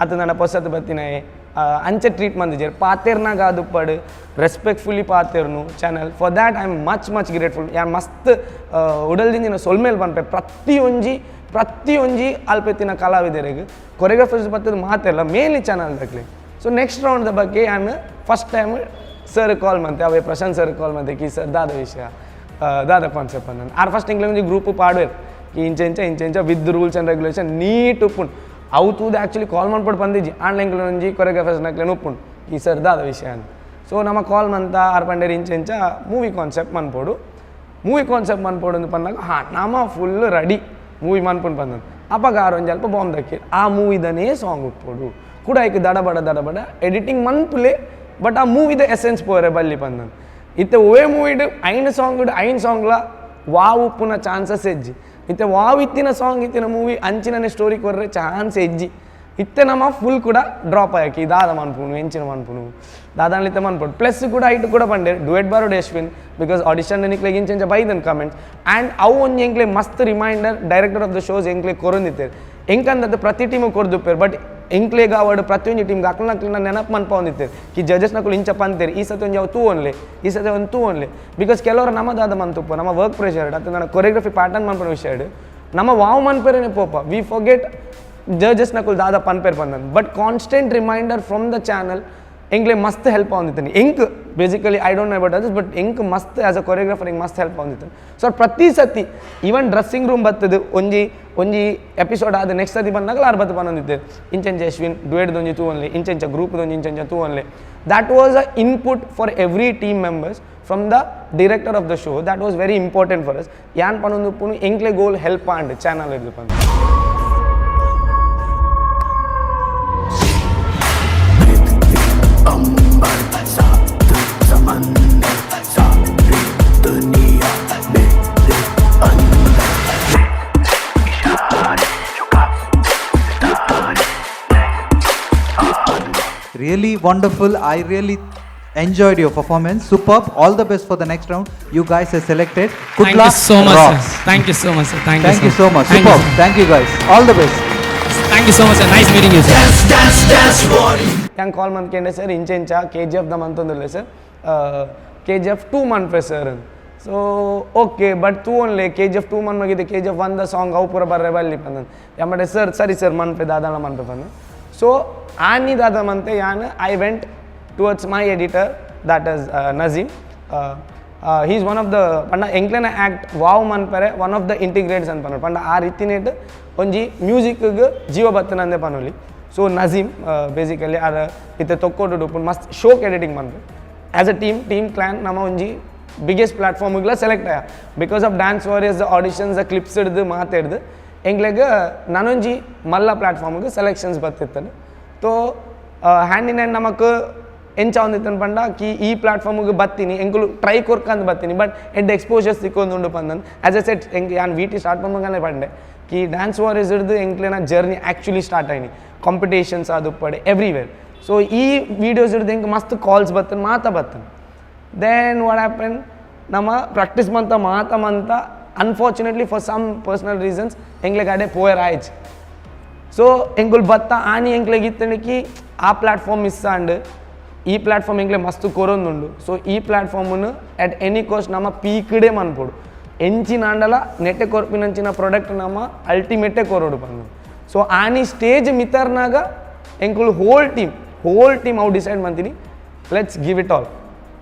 O: ಅತ್ತ ನನ್ನ ಪೊಸತ್ ಬತ್ತಿನಾಯೆ ಅಂಚ ಟ್ರೀಟ್ ಮಂತಿಜೆರ್ ಪಾತೆರ್ನಾಗ ಅದು respectfully ಪಾತೆರ್ನು channel. For that I am much much grateful. ಯಾನ್ ಮಸ್ತ್ ಉಡಲ್ದಿಂಜಿನ ಸೊಲ್ಮೇಲ್ ಪನ್ಪೆ ಪ್ರತಿಯೊಂಜಿ ಅಲ್ಪೆತ್ತಿನ ಕಲಾವಿದರಿಗೆ ಕೊರಿಯೋಗ್ರಾಫರ್ಸ್ ಬತ್ತದ ಮಾತೆಲ್ಲ ಮೇಲಿ channel ದಕ್ಲೆ. So next round the ಬಗ್ಗೆ ಯಾನ್ first time sir call ಮಂತೆ ಅವೇ ಪ್ರಶಾಂತ್ ಸರ್ ಕಾಲ್ ಮಂತೆ ಕಿ ಸರ್ ದಾದ ವಿಷಯ ದಾದ ಕಾನ್ಸೆಪ್ಟ್ ಅಂದ ಆರ್ ಫಸ್ಟ್ ಇಂಗ್ಲೆ ಒಂಜಿ ಗ್ರೂಪ್ ಪಾಡ್ವೇರ್ ಕಿ ಇಂಚ ಇಂಚ ಇಂಚ ಇಂಚ with rules and regulation neat ಉಪ್ಪುಂಡು. ಅವು ತೂದು ಆ್ಯಕ್ಚುಲಿ ಕಾಲ್ ಮನ್ಪೊಡು ಪಂದಿಜ್ಜಿ ಆನ್ಲೈನ್ ಒಂಜಿ ಕೊರಿಯೋಗ್ರಾಫರ್ಸ್ ನಕ್ಲೆನ್ ಉಪ್ಪುಂಡು ಈ ಸರ್ ದಾದ ವಿಷಯ ಅಂತ. ಸೊ ನಮ್ಮ ಕಾಲ್ ಮಂತ ಆರ್ ಪಂಡೇರ್ ಇಂಚ ಇಂಚ ಮೂವಿ ಕಾನ್ಸೆಪ್ಟ್ ಮನ್ಪೊಡು ಮೂವಿ ಕಾನ್ಸೆಪ್ಟ್ ಮನ್ಪೊಡು ಅಂದ್ ಪನ್ನಾಗ ಹಾಂ ನಮ full ready movie ಮನ್ಪುಂಡು ಪಂದಂದು. ಅಪಗ ಆರ್ ಒಂಜಿ ಅಲ್ಪ ಬಾಂಬ್ ದಕ್ಕಿ ಆ ಮೂವಿದನೇ ಸಾಂಗ್ ಉಪ್ಪೊಡು ಕೂಡ ಐಕ್ ದಡಬಡ ದಡಬಡ ಎಡಿಟಿಂಗ್ ಮನ್ಪುಲೆ ಬಟ್ ಆ ಮೂವಿದ ಎಸೆನ್ಸ್ ಪೋರೆ ಬಲ್ಲಿ ಪಂದಂದು. ಇತ್ತೆ ಒವೇ ಮೂವಿಡ್ ಐನ್ ಸಾಂಗ್ ಐನ್ ಸಾಂಗ್ಲ ವಾವ್ ಉಪ್ಪುನ ಚಾನ್ಸಸ್ ಹೆಜ್ಜಿ ಇತ್ತೆ ವಾವ್ ಇತ್ತಿನ ಸಾಂಗ್ ಇತ್ತಿನ ಮೂವಿ ಅಂಚಿನನೆ ಸ್ಟೋರಿ ಕೊರ್ರೆ ಚಾನ್ಸ್ ಹೆಜ್ಜಿ. ಇತ್ತೆ ನಮ್ಮ ಫುಲ್ ಕೂಡ ಡ್ರಾಪ್ ಆಯಕಿ ದಾದ ಮನ್ಪುನು ಎಂಚಿನ ಮನ್ಪುನು ದಾದಾನ್ಲಿತ್ತೆ ಮನ್ಪುಡು ಪ್ಲಸ್ ಕೂಡ ಐಟು ಕೂಡ ಪಂಡೇರ್ duet borrowed Yashwin because audition ನಿಕ್ಲೆಗ್ ಇಂಚ ಇಂಚ ಬೈದನ್ ಕಮೆಂಟ್ಸ್ ಆ್ಯಂಡ್ ಅವು ಒಂಜಿ ಎಂಕ್ಲೆ ಮಸ್ತ್ reminder director of the shows ಎಂಕ್ಲೆ ಕೊರೊಂದಿತ್ತೇರ್ ಎಂಕಂದದ್ದು ಪ್ರತಿ ಟೀಮು ಕೊರ್ದುಪ್ಪೇರ್ ಬಟ್ ಎಂಕ್ಲೆಗ್ ಆವಡ್ ಪ್ರತಿಯೊಂಜಿ ಟೀಮ್ಗೆ ಅಕ್ಲ ನಕ್ಲೆನ ನೆನಪು ಮನ್ಪೊಂದಿತ್ತೇರ್ ಕಿ ಜಡ್ಜಸ್ ನಕುಲು ಇಂಚ ಪಂತೇರ್ ಈ ಸತಿ ಒಂಜಿ ಅವು ತೂವೊನ್ಲೆ ಈ ಸತಿ ಒಂದು ತೂವೊನ್ಲೆ because ಕೆಲವರು ನಮ್ಮದಾದ ಮಂತುಪ್ಪ ನಮ್ಮ ವರ್ಕ್ ಪ್ರೆಷರ್ ಅತ್ತ ನನ್ನ ಕೊರಿಯೋಗ್ರಫಿ ಪ್ಯಾಟರ್ನ್ ಮನ್ಪುನ ವಿಷಯ ನಮ್ಮ ವಾವ್ ಮನ್ಪೇರೇನೆ ಪೋಪ we forget judges ನಕುಲು ದಾದ ಪನ್ಪೇರ್ ಪಂದನ್. But constant reminder from the channel ಎಂಕ್ಲೆ ಮಸ್ತ್ ಹೆಲ್ಪ್ ಆವೊಂದಿತ್ತನಿ ಎಂಕ್ basically I don't know about others but ಎಂಕ್ ಮಸ್ತ್ as a choreographer ಎಂಕ್ ಮಸ್ತ್ ಹೆಲ್ಪ್ ಆವೊಂದಿತ್ತು. ಸೊ ಪ್ರತಿ ಸತಿ even dressing room ಬತ್ತದು ಒಂಜಿ ಒಂಜಿ ಎಪಿಸೋಡ್ ಆದ ನೆಕ್ಸ್ಟ್ ಸತಿ ಬಂದಾಗ ಆರ್ ಬತ್ತು ಪನ್ನೊಂದಿತ್ತೆ ಇಂಚಂಚ Yashwin ಡುಯೆಟ್ದೊಂಜಿ ತೂವೊನ್ಲೆ ಇಂಚಂಚ ಗ್ರೂಪ್ದೊಂಜಿ ಇಂಚಂಚ ತೂವೊನ್ಲೆ. That was a input for every team members from the director of the show. That was very important for us. ಯಾನ್ ಪನೊಂದುಪ್ಪುನು ಎಂಕ್ಲೆ ಗೋಲ್ help and channel ಇರ್ದು ಪಂದ್.
K: Really wonderful. I really
P: Enjoyed your performance. Superb. All the best for the next round. You guys are selected. Good
Q: Thank you
P: luck.
Q: So much, sir.
P: Rocks.
Q: Thank you so much, sir. Thank you
P: Thank you
Q: so
P: so much.
Q: Thank you,
P: Superb.
Q: Sir.
P: Thank you guys. All the best.
Q: Thank you so much, sir. Nice meeting you, sir.
O: ಯಾನ್ ಕಾಲ್ ಮಂತ್ಕೇಂಡೆ sir ಇಂಚ ಇಂಚ K G F ದ ಮಂತೊಂದುಲ್ಲೆ sir, KGF 2 ಮನ್ಪೆ sir. So okay, but ತೂವೊನ್ಲೆ KGF 2 ಮನ್ಮಗಿದೆ, KGF 1 the song ಅವು ಪೂರ ಬರ್ರೆ ಬಲ್ಲಿ ಪಂದನ್ ಯಮ್ಮಡೆ ಸರ್. ಸರಿ ಸರ್, ಮನ್ಪೆ ದಾದಾಳ ಮನ್ಪೆ ಪಂದ. ಸೊ ಆನಿ ದಾದ ಮಂತೆ ಯಾನ್ I went towards my editor, that is Nazeem. He is one of the ಪಂಡ ಎಂಕ್ಲೆನ ಆ್ಯಕ್ಟ್ ವಾವ್ ಮನ್ಪರೆ ಒನ್ ಆಫ್ the ಇಂಟಿಗ್ರೇಟ್ಸ್ ಅಂತ ಪನ್ನೊಡು. ಪಂಡ ಆ ರೀತಿನೇಟ್ ಒಂಜಿ ಮ್ಯೂಸಿಕ್ಗ್ ಜೀವ ಬತ್ತನಂದೆ ಪನೊಲಿ. ಸೊ ನಜೀಮ್ ಬೇಸಿಕಲಿ ಆರ್ ಇತ್ತೆ ತೊಕ್ಕೊಡು ಉಪ್ಪುಂಡು, ಮಸ್ತ್ ಶೋಕ್ ಎಡಿಟಿಂಗ್ ಮನ್ಪೆ. As a team, team clan, ನಮ್ಮ ಒಂಜಿ ಬಿಗ್ಗೆಸ್ಟ್ ಪ್ಲಾಟ್ಫಾರ್ಮ್ಗ್ಲ ಸೆಲೆಕ್ಟ್ ಆಯ because of Dance Warriors auditions clips ಹಿಡ್ದು ಮಾತಾಡ್ದು ಎಂಕ್ಲೆಗ್ ನನೊಂಜಿ ಮಲ್ಲ ಪ್ಲಾಟ್ಫಾರ್ಮ್ಗೆ ಸೆಲೆಕ್ಷನ್ಸ್ ಬತ್ತಿತ್ತನು. ತೋ ಹ್ಯಾಂಡ್ ಇನ್ ಹ್ಯಾಂಡ್ ನಮಕ್ ಎಂಚ ಒಂದಿತ್ತನ್ ಪಂಡ ಕಿ ಈ ಪ್ಲಾಟ್ಫಾರ್ಮ್ಗೆ ಬತ್ತೀನಿ, ಎಂಕುಲು ಟ್ರೈ ಕೊರ್ಕಂದ್ ಬತ್ತೀನಿ, ಬಟ್ ಎಡ್ ಎಕ್ಸ್ಪೋಜರ್ಸ್ ಸಿಕ್ಕೊಂದುಂಡು ಪಂದನ್. ಆಸ್ ಎ ಸೆಟ್ ಎಂಕ್ ಯಾನ್ ವಿಟಿ ಸ್ಟಾರ್ಟ್ ಪಂಬಂಗನೆ ಪಂಡೆ ಕಿ ಡ್ಯಾನ್ಸ್ ವಾರಿಯರ್ಸ್ ಹಿಡ್ದು ಎಂಕ್ಲೆನ ಜರ್ನಿ ಆ್ಯಕ್ಚುಲಿ ಸ್ಟಾರ್ಟ್ ಆಯ್ನಿ, ಕಾಂಪಿಟೇಷನ್ಸ್ ಅದು ಪಡೆ ಎವ್ರಿವೇರ್. ಸೊ ಈ ವೀಡಿಯೋಸ್ ಹಿಡ್ದು ಎಂಕ್ ಮಸ್ತ್ ಕಾಲ್ಸ್ ಬತ್ತನ್, ಮಾತಾ ಬತ್ತನ್. Then what happen, ನಮ್ಮ ಪ್ರಾಕ್ಟೀಸ್ ಮಂತ ಮಾತ ಮಂತ, unfortunately for some personal reasons ಎಂಗ್ಲೆಗ್ ಅಡೆ ಪೋಯರ್ ಆಯ್ತು. ಸೊ ಎಂಕುಲ್ ಬತ್ತ ಆನಿ ಎಂಕ್ಲೆಗ್ ಇತ್ತಣಿಕಿ ಆ ಪ್ಲಾಟ್ಫಾರ್ಮ್ ಮಿಸ್ ಆಂಡ್ ಈ ಪ್ಲಾಟ್ಫಾರ್ಮ್ ಎಂಕ್ಲೆ ಮಸ್ತ್ ಕೊರೊಂದುಂಡು. ಸೊ ಈ ಪ್ಲಾಟ್ಫಾರ್ಮನ್ನು ಅಟ್ ಎನಿ ಕಾಸ್ಟ್ ನಮ್ಮ ಪೀಕ್ಡೆ ಮನ್ಪೊಡು. ಎಂಚಿನ ಆಂಡಲ ನೆಟ್ಟೆ ಕೊರ್ಪಿನಂಚಿನ ಪ್ರಾಡಕ್ಟ್ ನಮ್ಮ ಅಲ್ಟಿಮೇಟೇ ಕೊರೊಡು ಪಂದು. ಸೊ ಆನಿ ಸ್ಟೇಜ್ ಮಿತರ್ನಾಗ ಎಂಕುಲು ಹೋಲ್ ಟೀಮ್ ಅವು ಡಿಸೈಡ್ ಮಂತೀನಿ, let's give it all.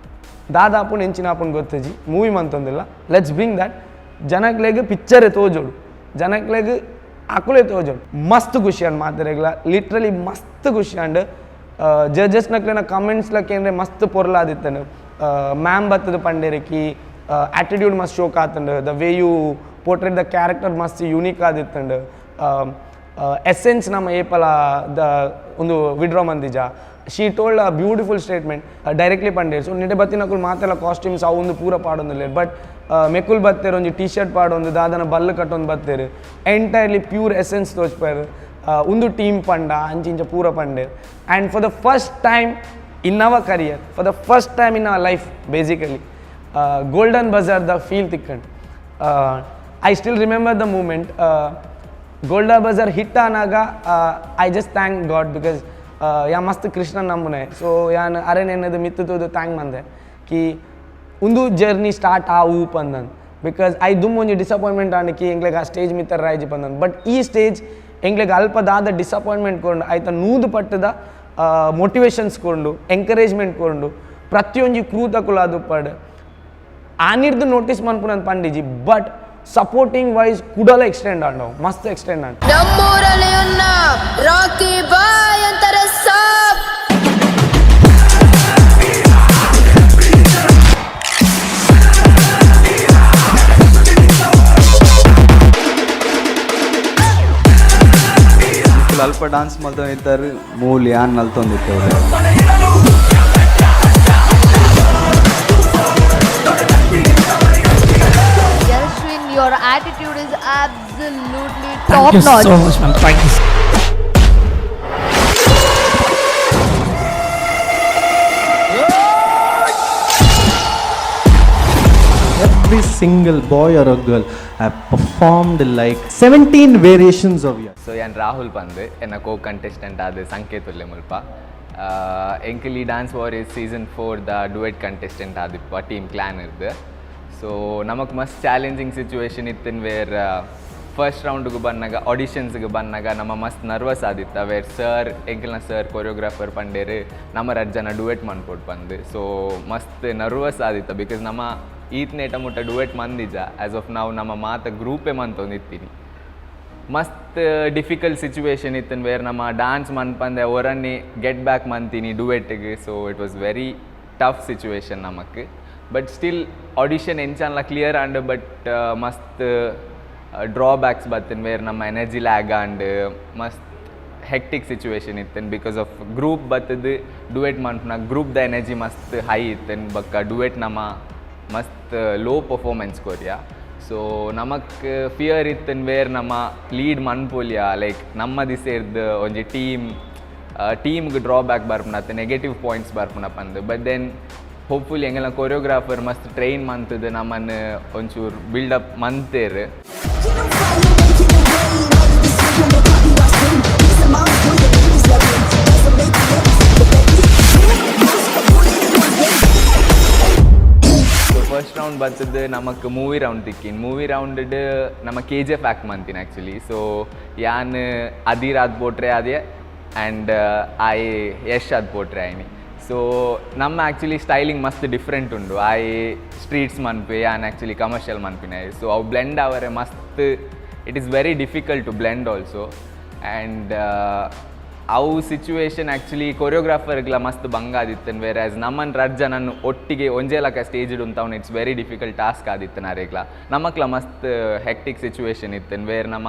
O: ದಾದಾಪುನ್ ಎಂಚಿನ ಆಪುನ್ ಗೊತ್ತಜಿ, ಮೂವಿ ಮಂತೊಂದಿಲ್ಲ, let's bring that. ಜನಕ್ಲೆಗ್ ಪಿಕ್ಚರೇ ತೋಜೋಡು, ಜನಕ್ಲೆಗ್ ಅಕುಲೇ ತೋಜೋಡು. ಮಸ್ತ್ ಖುಷಿ ಅಂಡ್ ಮಾತೆರೆಗ್ಲ, ಲಿಟ್ರಲಿ ಮಸ್ತ್ ಖುಷಿ ಅಂಡ್. ಜಡ್ಜಸ್ ನಕ್ಲೆನ ಕಮೆಂಟ್ಸ್ ಲಕ್ಕೇಂದ್ರೆ ಮಸ್ತ್ ಪೊರ್ಲಾದಿತ್ತನು. ಮ್ಯಾಮ್ ಬತ್ತದ ಪಂಡೇರಕಿ ಆಟಿಟ್ಯೂಡ್ ಮಸ್ತ್ ಶೋಕ್ ಆತಂಡು, the way you portrait the character ಮಸ್ತ್ ಯೂನಿಕ್ ಆದಿತ್ತಂಡು, ಎಸೆನ್ಸ್ ನಮ್ಮ ಏಪಲ the ಒಂದು ವಿಡ್ರಾ ಮಂದಿಜ. She told a beautiful statement directly ಪಂಡೇರ್. ಸೊ ನಿಡೆ ಬತ್ತಿನಕುಲು ಮಾತೆಲ್ಲ ಕಾಸ್ಟ್ಯೂಮ್ಸ್ ಅವು ಒಂದು ಪೂರ ಪಾಡೊಂದಿಲ್ಲ, ಬಟ್ ಮೆಕುಲ್ ಬತ್ತೇರು ಒಂಜಿ ಟೀ ಶರ್ಟ್ ಪಾಡೊಂದು ದಾದನ ಬಲ್ಲು ಕಟ್ಟೊಂದು ಬತ್ತೇರು, ಎಂಟೈರ್ಲಿ ಪ್ಯೂರ್ ಎಸೆನ್ಸ್ ತೋಚ್ಪೇರು. ಒಂದು ಟೀಮ್ ಪಂಡ ಅಂಚಿಂಚ ಪೂರ ಪಂಡೇರ್. And for the first time in our career, for the first time in our life, basically golden buzzer the feel ತಿಕ್ಕಂಡು. I still remember the moment golden buzzer hit ಆನಾಗ. I just thank God because ಯಾ ಮಸ್ತ್ ಕೃಷ್ಣ ನಂಬುನೆ. ಸೊ ಯಾನ್ ಅರೆ ನೆನ್ನದು ಮಿತ್ತು ತೂದು thank ಮಂದೆ ಕಿ ಒಂದು journey start ಆ ಊ ಪಂದನ್. Because I ದುಮ್ ಒಂಜಿ ಡಿಸಪಾಯಿಂಟ್ಮೆಂಟ್ ಆಂಡ್ ಕಿ ಎಂಕ್ಲೆಗ್ ಆ ಸ್ಟೇಜ್ ಮಿತ್ತರ್ ರಾಯ್ಜಿ ಪಂದನ್. ಬಟ್ ಈ ಸ್ಟೇಜ್ ಎಂಕ್ಲೆಗ್ ಅಲ್ಪದಾದ ಡಿಸಪಾಯಿಂಟ್ಮೆಂಟ್ ಕೊಂಡು ಆಯ್ತ ನೂದು ಪಟ್ಟದ ಮೋಟಿವೇಶನ್ಸ್ ಕೊಂಡು, ಎಂಕರೇಜ್ಮೆಂಟ್ ಕೊಂಡು, ಪ್ರತಿಯೊಂಜಿ ಕ್ರೂತಕುಲು ಅದು ಪಡ್ ಆನಿರ್ದು ನೋಟಿಸ್ ಮನ್ಪುನಂತ ಪಂಡಿಜಿ, ಬಟ್ ಸಪೋರ್ಟಿಂಗ್ ವೈಸ್ ಕುಡಲ ಎಕ್ಸ್ಟೆಂಡ್ ಆಂಡವು, ಮಸ್ತ್ ಎಕ್ಸ್ಟೆಂಡ್ ಆಂಡ್.
R: ನಮ್ಮೂರಲ್ಲಿ ఉన్న ರಾಕಿ ಬಾಯ್ ಅಂತಾರೆ ಸಾಬ್.
S: ಅಲ್ಪ ಡಾನ್ಸ್ ಮಲ್ತೊಂದಿತ್ತಾರೆ, ಮೂಲ್ ಯಾನ್ ನಲ್ತೊಂದಿತ್ತು.
I: Yashwin, your attitude is absolutely
Q: Thank
I: top
Q: you
I: notch.
Q: So much, ma'am. Thank you.
L: Every single boy or a girl have performed like 17 variations of Yash.
T: So ಯಾನ್ ರಾಹುಲ್ ಪಂದ್, ಎನ್ನ ಕೋ ಕಂಟೆಸ್ಟೆಂಟ್ ಆದ ಸಂಕೇತ್ ಉಲ್ಲೆ ಮುಲ್ಪ. ಎಂಕಲಿ dance warriors season 4 the duet contestant ಆದಿಪ್ಪ team clan ಇರ್ದು. ಸೊ ನಮಕ್ ಮಸ್ತ್ challenging situation ಇತ್ತಿನ, ವೇರ್ ಫಸ್ಟ್ ರೌಂಡ್ಗೆ ಬಂದಾಗ, ಆಡಿಷನ್ಸ್ಗೆ ಬಂದಾಗ ನಮ್ಮ ಮಸ್ತ್ ನರ್ವಸ್ ಆದಿತ್ತ. ವೇರ್ ಸರ್, ಎಂಕಲ್ನ ಸರ್ ಕೊರಿಯೋಗ್ರಾಫರ್ ಪಂಡೇರು ನಮ್ಮ ರಡ್ಡ್ ಜನ ಡುವೆಟ್ ಮನ್ಪೊಡು ಪಂದ್. ಸೊ ಮಸ್ತ್ ನರ್ವಸ್ ಆದಿತ್ತ, because ನಮ್ಮ ಈತ್ನೇಟ ಮುಟ್ಟ ಡುವೆಟ್ ಮಂದಿಜ. ಆ್ಯಸ್ ಆಫ್ ನಾವು ನಮ್ಮ ಮಾತ ಗ್ರೂಪೇ ಮಂತೊಂದಿತ್ತೀನಿ. ಮಸ್ತ್ ಡಿಫಿಕಲ್ಟ್ ಸಿಚುವೇಶನ್ ಇತ್ತು, ವೇರ್ ನಮ್ಮ ಡಾನ್ಸ್ ಮನ್ಪಂದೆ ಒರನ್ನಿ ಗೆಟ್ ಬ್ಯಾಕ್ ಮಂತೀನಿ ಡುವೆಟ್ಗೆ. So it was very tough situation ನಮಕ್. ಬಟ್ ಸ್ಟಿಲ್ ಆಡಿಷನ್ ಎಂಚನ್ಲ clear and, but ಮಸ್ತ್ ಡ್ರಾಬ್ಯಾಕ್ಸ್ ಬತ್ತಿನ, ವೇರ್ ನಮ್ಮ ಎನರ್ಜಿ ಲ್ಯಾಗ್ ಆಂಡ್, ಮಸ್ತ್ ಹೆಕ್ಟಿಕ್ ಸಿಚುವೇಶನ್ ಇತ್ತು. Because of group ಬತ್ತದು ಡುವೆಟ್ ಮನ್ಪುನ ಗ್ರೂಪ್ the energy ಮಸ್ತ್ ಹೈ ಇತ್ತು, ಬಕ್ಕ ಡುವೆಟ್ ನಮ್ಮ ಮಸ್ತ್ ಲೋ ಪರ್ಫಾರ್ಮೆನ್ಸ್ ಕೊರಿಯಾ. ಸೊ ನಮಕ್ ಫಿಯರ್ ಇತ್ತು, ವೇರ್ ನಮ್ಮ ಲೀಡ್ ಮನ್ಪೊಲಿಯ, ಲೈಕ್ ನಮ್ಮ ದಿಸೆರ್ದು ಒಂಜಿ ಟೀಮ್ ಟೀಮ್ಗೆ ಡ್ರಾಬ್ಯಾಕ್ ಬರ್ಪುನತ್ತೆ, ನೆಗೆಟಿವ್ ಪಾಯಿಂಟ್ಸ್ ಬರ್ಪುನ ಪಂದು. ಬಟ್ then hopefully ಎಂಗೆಲ್ಲ ಕೊರಿಯೋಗ್ರಾಫರ್ ಮಸ್ತ್ ಟ್ರೈನ್ ಮಂತದ ನಮ್ಮನ್ನು ಒಂಚೂರು ಬಿಲ್ಡಪ್ ಮಂತೇರು. ಫಸ್ಟ್ ರೌಂಡ್ ಬರ್ತದೆ ನಮಕ್ ಮೂವಿ ರೌಂಡ್ ತಿಕ್ಕಿನ್. ಮೂವಿ ರೌಂಡ್ ನಮ್ಮ ಕೆಜಿಎಫ್ ಆ್ಯಕ್ಟ್ ಮಂತಿನ ಆ್ಯಕ್ಚುಲಿ. ಸೊ ಯಾನ್ ಅಧೀರ್ ಆದ್ ಪೋಟ್ರೆ ಅದೇ ಆ್ಯಂಡ್ ಆಯ್ ಯಶ್ ಆದ್ ಪೋಟ್ರೆ ಆಯ್ನಿ. ಸೊ ನಮ್ಮ ಆ್ಯಕ್ಚುಲಿ ಸ್ಟೈಲಿಂಗ್ ಮಸ್ತ್ ಡಿಫ್ರೆಂಟ್ ಉಂಡು. ಆಯ್ ಸ್ಟ್ರೀಟ್ಸ್ ಮನ್ಪೆ, ಯಾನ್ ಆ್ಯಕ್ಚುಲಿ ಕಮರ್ಷಿಯಲ್ ಮನ್ಪಿನ. ಸೊ ಅವು ಬ್ಲೆಂಡ್ ಅವರೆ ಮಸ್ತ್, it is very difficult to blend also. And ಅವು ಸಿಚುವೇಶನ್ ಆ್ಯಕ್ಚುಲಿ ಕೊರಿಯೋಗ್ರಾಫರ್ಗ್ಲ ಮಸ್ತ್ ಬಂಗ ಆದಿತ್ತನ್. ವೇರ್ ಆಸ್ ನಮ್ಮನ್ ರಡ್ ಜನನ್ ಒಟ್ಟಿಗೆ ಒಂಜೇ ಲಕ ಸ್ಟೇಜ್ ಉಂತವ್ನ it's very difficult task ಆದಿತ್ತನ್. ಅರೇಗ್ಲ ನಮಕ್ಲ ಮಸ್ತ್ ಹೆಕ್ಟಿಕ್ ಸಿಚುವೇಶನ್ ಇತ್ತನ್, ವೇರ್ ನಮ್ಮ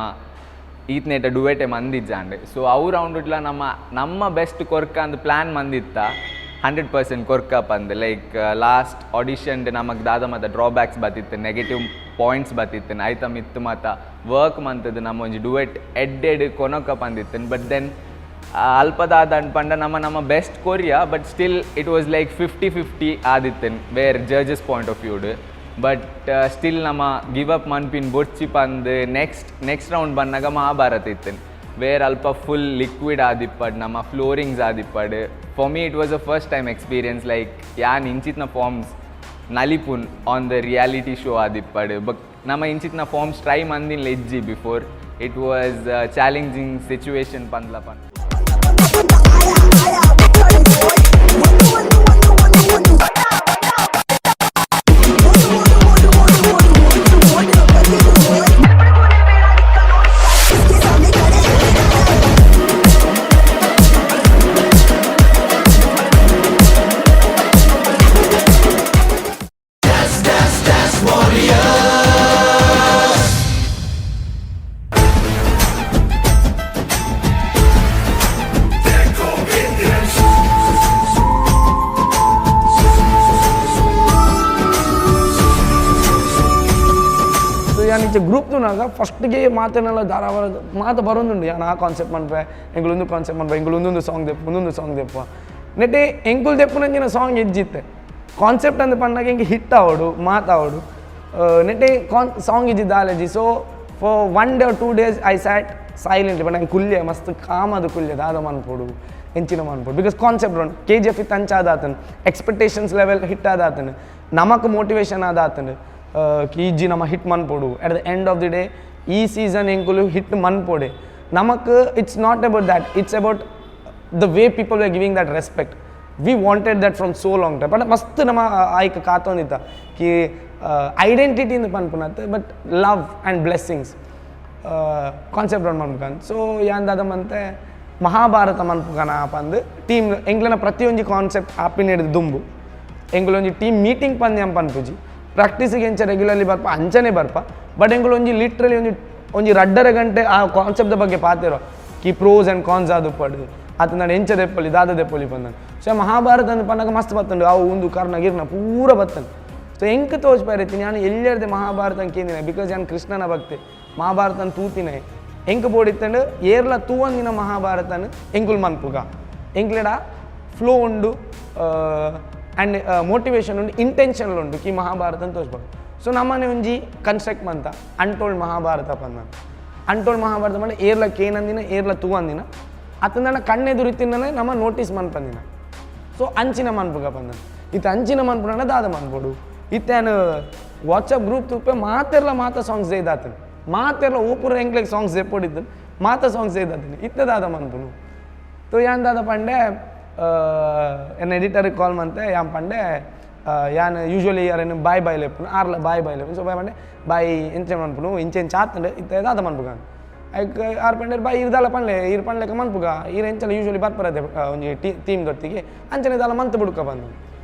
T: ಈತ್ನೇಟ ಡುವೆಟೆ ಮಂದಿಜ್ಜಾಂಡ್. ಸೊ ಅವು ರೌಂಡ್ ನಮ್ಮ ನಮ್ಮ ಬೆಸ್ಟ್ ಕೊರ್ಕ ಅಂದ್ ಪ್ಲ್ಯಾನ್ ಮಂದಿತ್ತ, 100% ಕೊರ್ಕ ಪಂದ್. ಲೈಕ್ ಲಾಸ್ಟ್ ಆಡಿಷನ್ ನಮಗೆ ದಾದ ಮತ್ತ ಡ್ರಾಬ್ಯಾಕ್ಸ್ ಬತ್ತಿತ್ತು, ನೆಗೆಟಿವ್ ಪಾಯಿಂಟ್ಸ್ ಬತ್ತಿತ್ತು, ಐತ ಮಿತ್ತು ಮಾತ ವರ್ಕ್ ಮಂತದ್ದು ನಮ್ಮ ಒಂಜಿ ಡುವೆಟ್ ಎಡ್ಡೆಡ್ ಕೊನೊಕ ಪಂದಿತ್ತು. ಬಟ್ then ಅಲ್ಪದಾದ ಪಂಡ ನಮ್ಮ ನಮ್ಮ best Korea, but still it was like 50-50 ಆದಿತ್ತನ್ where judges point of viewed. But still ನಮ್ಮ ಗಿವ್ ಅಪ್ ಮನ್ಪಿನ್ ಬೊಡ್ಚಿ ಪಂದ್. ನೆಕ್ಸ್ಟ್ ನೆಕ್ಸ್ಟ್ ರೌಂಡ್ ಬಂದಾಗ ಮಹಾಭಾರತ ಇತ್ತನ್, ವೇರ್ ಅಲ್ಪ ಫುಲ್ ಲಿಕ್ವಿಡ್ ಆದಿಪ್ಪಡ್, ನಮ್ಮ ಫ್ಲೋರಿಂಗ್ಸ್ ಆದಿಪ್ಪಡ್. For me it was a first time experience, like ಯಾನ್ ಇಂಚಿತ್ನ ಫಾರ್ಮ್ಸ್ ನಲಿಪುನ್ ಆನ್ the reality show ಆದಿಪ್ಪಡ್. ಬಟ್ ನಮ್ಮ ಇಂಚಿತ್ನ ಫಾರ್ಮ್ಸ್ ಟ್ರೈ ಮಂದಿನ್ ಲೆಜ್ಜಿ before. It was challenging situation ಪಂದ್ಲ ಪಂದ್.
U: ಯಾನ್ ಇಂಚ ಗ್ರೂಪ್ ತೂನಾಗ ಫಸ್ಟ್ಗೆ ಮಾತನೆಲ್ಲ ಧಾರಾವಾಡ ಮಾತ ಬರೋದುಂಡು. ಯಾನ್ ಆ ಕಾನ್ಸೆಪ್ಟ್ ಮನ್ಪೆ, ಎಂಕುಲು ಒಂದು ಕಾನ್ಸೆಪ್ಟ್ ಮನ್ಪೆ, ಎಂಕುಲು ಒಂದೊಂದು ಸಾಂಗ್ ದೆಪ್ಪು, ಒಂದೊಂದು ಸಾಂಗ್ ದೆಪ್ಪ. ನೆಟ್ಟೆ ಎಂಕುಲು ದೆಪ್ಪುನಂಚಿನ ಸಾಂಗ್ ಎಜ್ಜಿತ್ತೆ ಕಾನ್ಸೆಪ್ಟ್ ಅಂದ್ ಪನ್ನಾಗ ಎಂಕ್ ಹಿಟ್ ಆವಡು ಮಾತಾವಡು. ನೆಟ್ಟೆ ಕಾನ್ ಸಾಂಗ್ ಇಜ್ಜಿ ದಾಲೆಜಿ. So for one day 2 days I sat silently, but ನಂಗೆ ಕುಲ್ಯ ಮಸ್ತ್ ಕಾಮದ ಕುಲ್ಯ ದಾದ ಮನ್ಪೊಡು ಎಂಚಿನ ಮನ್ಪೊಡು, because concept run KGF ಇತ್ತು ಅಂಚಾದಾತನ್, ಎಕ್ಸ್ಪೆಕ್ಟೇಷನ್ಸ್ ಲೆವೆಲ್ ಹಿಟ್ ಆದಾತನ್, ನಮಕ್ ಮೋಟಿವೇಶನ್ ಆದಾತನ್ ಇಜ್ಜಿ ನಮ್ಮ ಹಿಟ್ ಮನ್ಪೊಡು. At the end of the day ಈ ಸೀಸನ್ ಎಂಕುಲು ಹಿಟ್ ಮನ್ಪೊಡೆ ನಮಕ್. It's not about that, it's about the way people are giving that respect. We wanted that from so long time. But ಮಸ್ತ್ ನಮ್ಮ ಆಯ್ಕೆ ಕಾತೊಂದಿತ್ತ ಕಿ ಐಡೆಂಟಿಟಿ ಇಂದ ಪನ್ಪುನತ್, but love and blessings concept run ಮನ್ಪುಕಂದ್. So ಯಾನ್ ದಾದ ಮಂತೆ ಮಹಾಭಾರತ ಮನ್ಪುಕನ ಪಂದ್ ಟೀಮ್ ಎಂಕ್ಲೆನ ಪ್ರತಿಯೊಂಜಿ ಕಾನ್ಸೆಪ್ಟ್ ಆಪಿನ ಹಿಡಿದು ದುಂಬು ಎಂಕುಲೊಂಜಿ ಟೀಮ್ ಮೀಟಿಂಗ್ ಪಂದ್ ಯಾನ್ ಪನ್ಪುಜಿ. ಪ್ರಾಕ್ಟೀಸಿಗೆ ಎಂಚ ರೆಗ್ಯುಲರ್ಲಿ ಬರ್ಪ ಅಂಚನೆ ಬರ್ಪ, ಬಟ್ ಎಂಕುಲು ಒಂಜಿ ಲಿಟ್ರಲಿ ಒಂಜಿ ಒಂಜಿ ರಡ್ಡರ ಗಂಟೆ ಆ ಕಾನ್ಸೆಪ್ಟ್ದ ಬಗ್ಗೆ ಪಾತೆರೋ ಕಿ ಪ್ರೋಸ್ ಆ್ಯಂಡ್ ಕಾನ್ಸ್ ಆದುಪ್ಪಡು ಆತ ಎಂಚ ದೆಪ್ಪೊಲಿ ದಾದ ದೆಪ್ಪೊಲಿ ಪಂದನ್. ಸೊ ಮಹಾಭಾರತ ಅಂದ್ ಪನ್ನಗ ಮಸ್ತ್ ಬತ್ತುಂಡು, ಅವು ಉಂದು ಕರ್ಣ ಗಿರ್ಣ ಪೂರ ಬತ್ತಂಡು. ಸೊ ಎಂಕ್ ತೋಜ್ಪಾಯಿರ್ತೀನಿ ಯಾನ್ ಎಲ್ಲೆರ್ದೆ ಮಹಾಭಾರತ ಕೇಂದಿನ, because ಯಾನ್ ಕೃಷ್ಣನ ಭಕ್ತೆ, ಮಹಾಭಾರತನ್ ತೂತಿನ ಎಂಕ್ ಬೋಡಿತ್ತಂಡು ಏರ್ಲ ತೂವಂದಿನ ಮಹಾಭಾರತನ್ ಎಂಕುಲು ಮನ್ಪುಗ. ಎಂಕ್ಲೆಡ ಫ್ಲೋ ಉಂಡು ಆ್ಯಂಡ್ ಮೋಟಿವೇಶನ್ ಉಂಡು, ಇಂಟೆನ್ಷನ್ ಉಂಡು ಕಿ ಮಹಾಭಾರತನ್ ತೋಜ್ಬೇಕು. ಸೊ ನಮ್ಮನೆ ಒಂಜಿ ಕನ್ಸ್ಟ್ರಕ್ಟ್ ಮಂತ ಅನ್ಟೋಲ್ಡ್ ಮಹಾಭಾರತ ಪಂದ. ಅನ್ಟೋಲ್ಡ್ ಮಹಾಭಾರತ ಪಂಡ ಏರ್ಲ ಕೇನಂದಿನ ಏರ್ಲ ತೂವಂದಿನ ಅತಂದನ ಕಣ್ಣೆದುರಿತಿನ್ನನೆ ನಮ್ಮ ನೋಟಿಸ್ ಮನ್ಪಂದಿನ. ಸೊ ಅಂಚಿನ ಮನ್ಪುಗ ಪಂದ. ಇತ್ತೆ ಅಂಚಿನ ಮನ್ಪುನ ದಾದ ಮನ್ಪೊಡು. ಇತ್ತೆ ಯಾನ್ ವಾಟ್ಸಪ್ ಗ್ರೂಪ್ ತೂಪೆ ಮಾತೆರ್ಲ ಮಾತ ಸಾಂಗ್ಸ್ ಜೈದಾತನ್, ಮಾತೆರ್ಲ ಓಪುರ ಎಂಕ್ಲೆಗ್ ಸಾಂಗ್ಸ್ ಜೆಪ್ಪೊಡಿದ್ದನ್ ಮಾತ ಸಾಂಗ್ಸ್ ಜೈದಾತನ್. ಇತ್ತೆ ದಾದ ಮನ್ಪುನು. ಸೊ ಯಾನ್ ದಾದ ಪಂಡೆ ಎನ್ನ ಎಡಿಟರ್ಗೆ ಕಾಲ್ ಮಂತೆ ಯಾನ್ ಪಂಡೆ ಯಾನ್ ಯೂಶ್ವಲಿ ಯಾರೇನು ಬಾಯ್ ಬಾಯ್ ಲೆಪ್ಪುನು ಆರ್ಲ ಬಾಯ್ ಬಾಯ್ ಲೆಪ್ಪುನು. ಸೊ ಬಾಯ್ ಪಂಡೆ ಬಾಯ್ ಎಂಚೆ ಮನ್ಪುನು ಇಂಚೆ ಇಂಚ ಆತಂಡು ಇತ್ತೆ ದಾದ ಮನ್ಪುಗ. ಐಕ್ ಆರ್ ಪಂಡೆರ್ ಬಾಯ್ ಇರ್ದಾಲ ಪನ್ಲೆ ಇರ್ ಪನ್ಲೆಕ ಮನ್ಪುಗ ಇರ್ ಎಂಚಲ ಯೂಶ್ವಲಿ ಬರ್ಪರದೆ ಒಂಜಿ ಟೀ ಥೀಮ್ ದೊಟ್ಟಿಗೆ ಅಂಚನೆ ದಾಲ ಮಂತ್ ಬುಡುಕ ಬಂದು.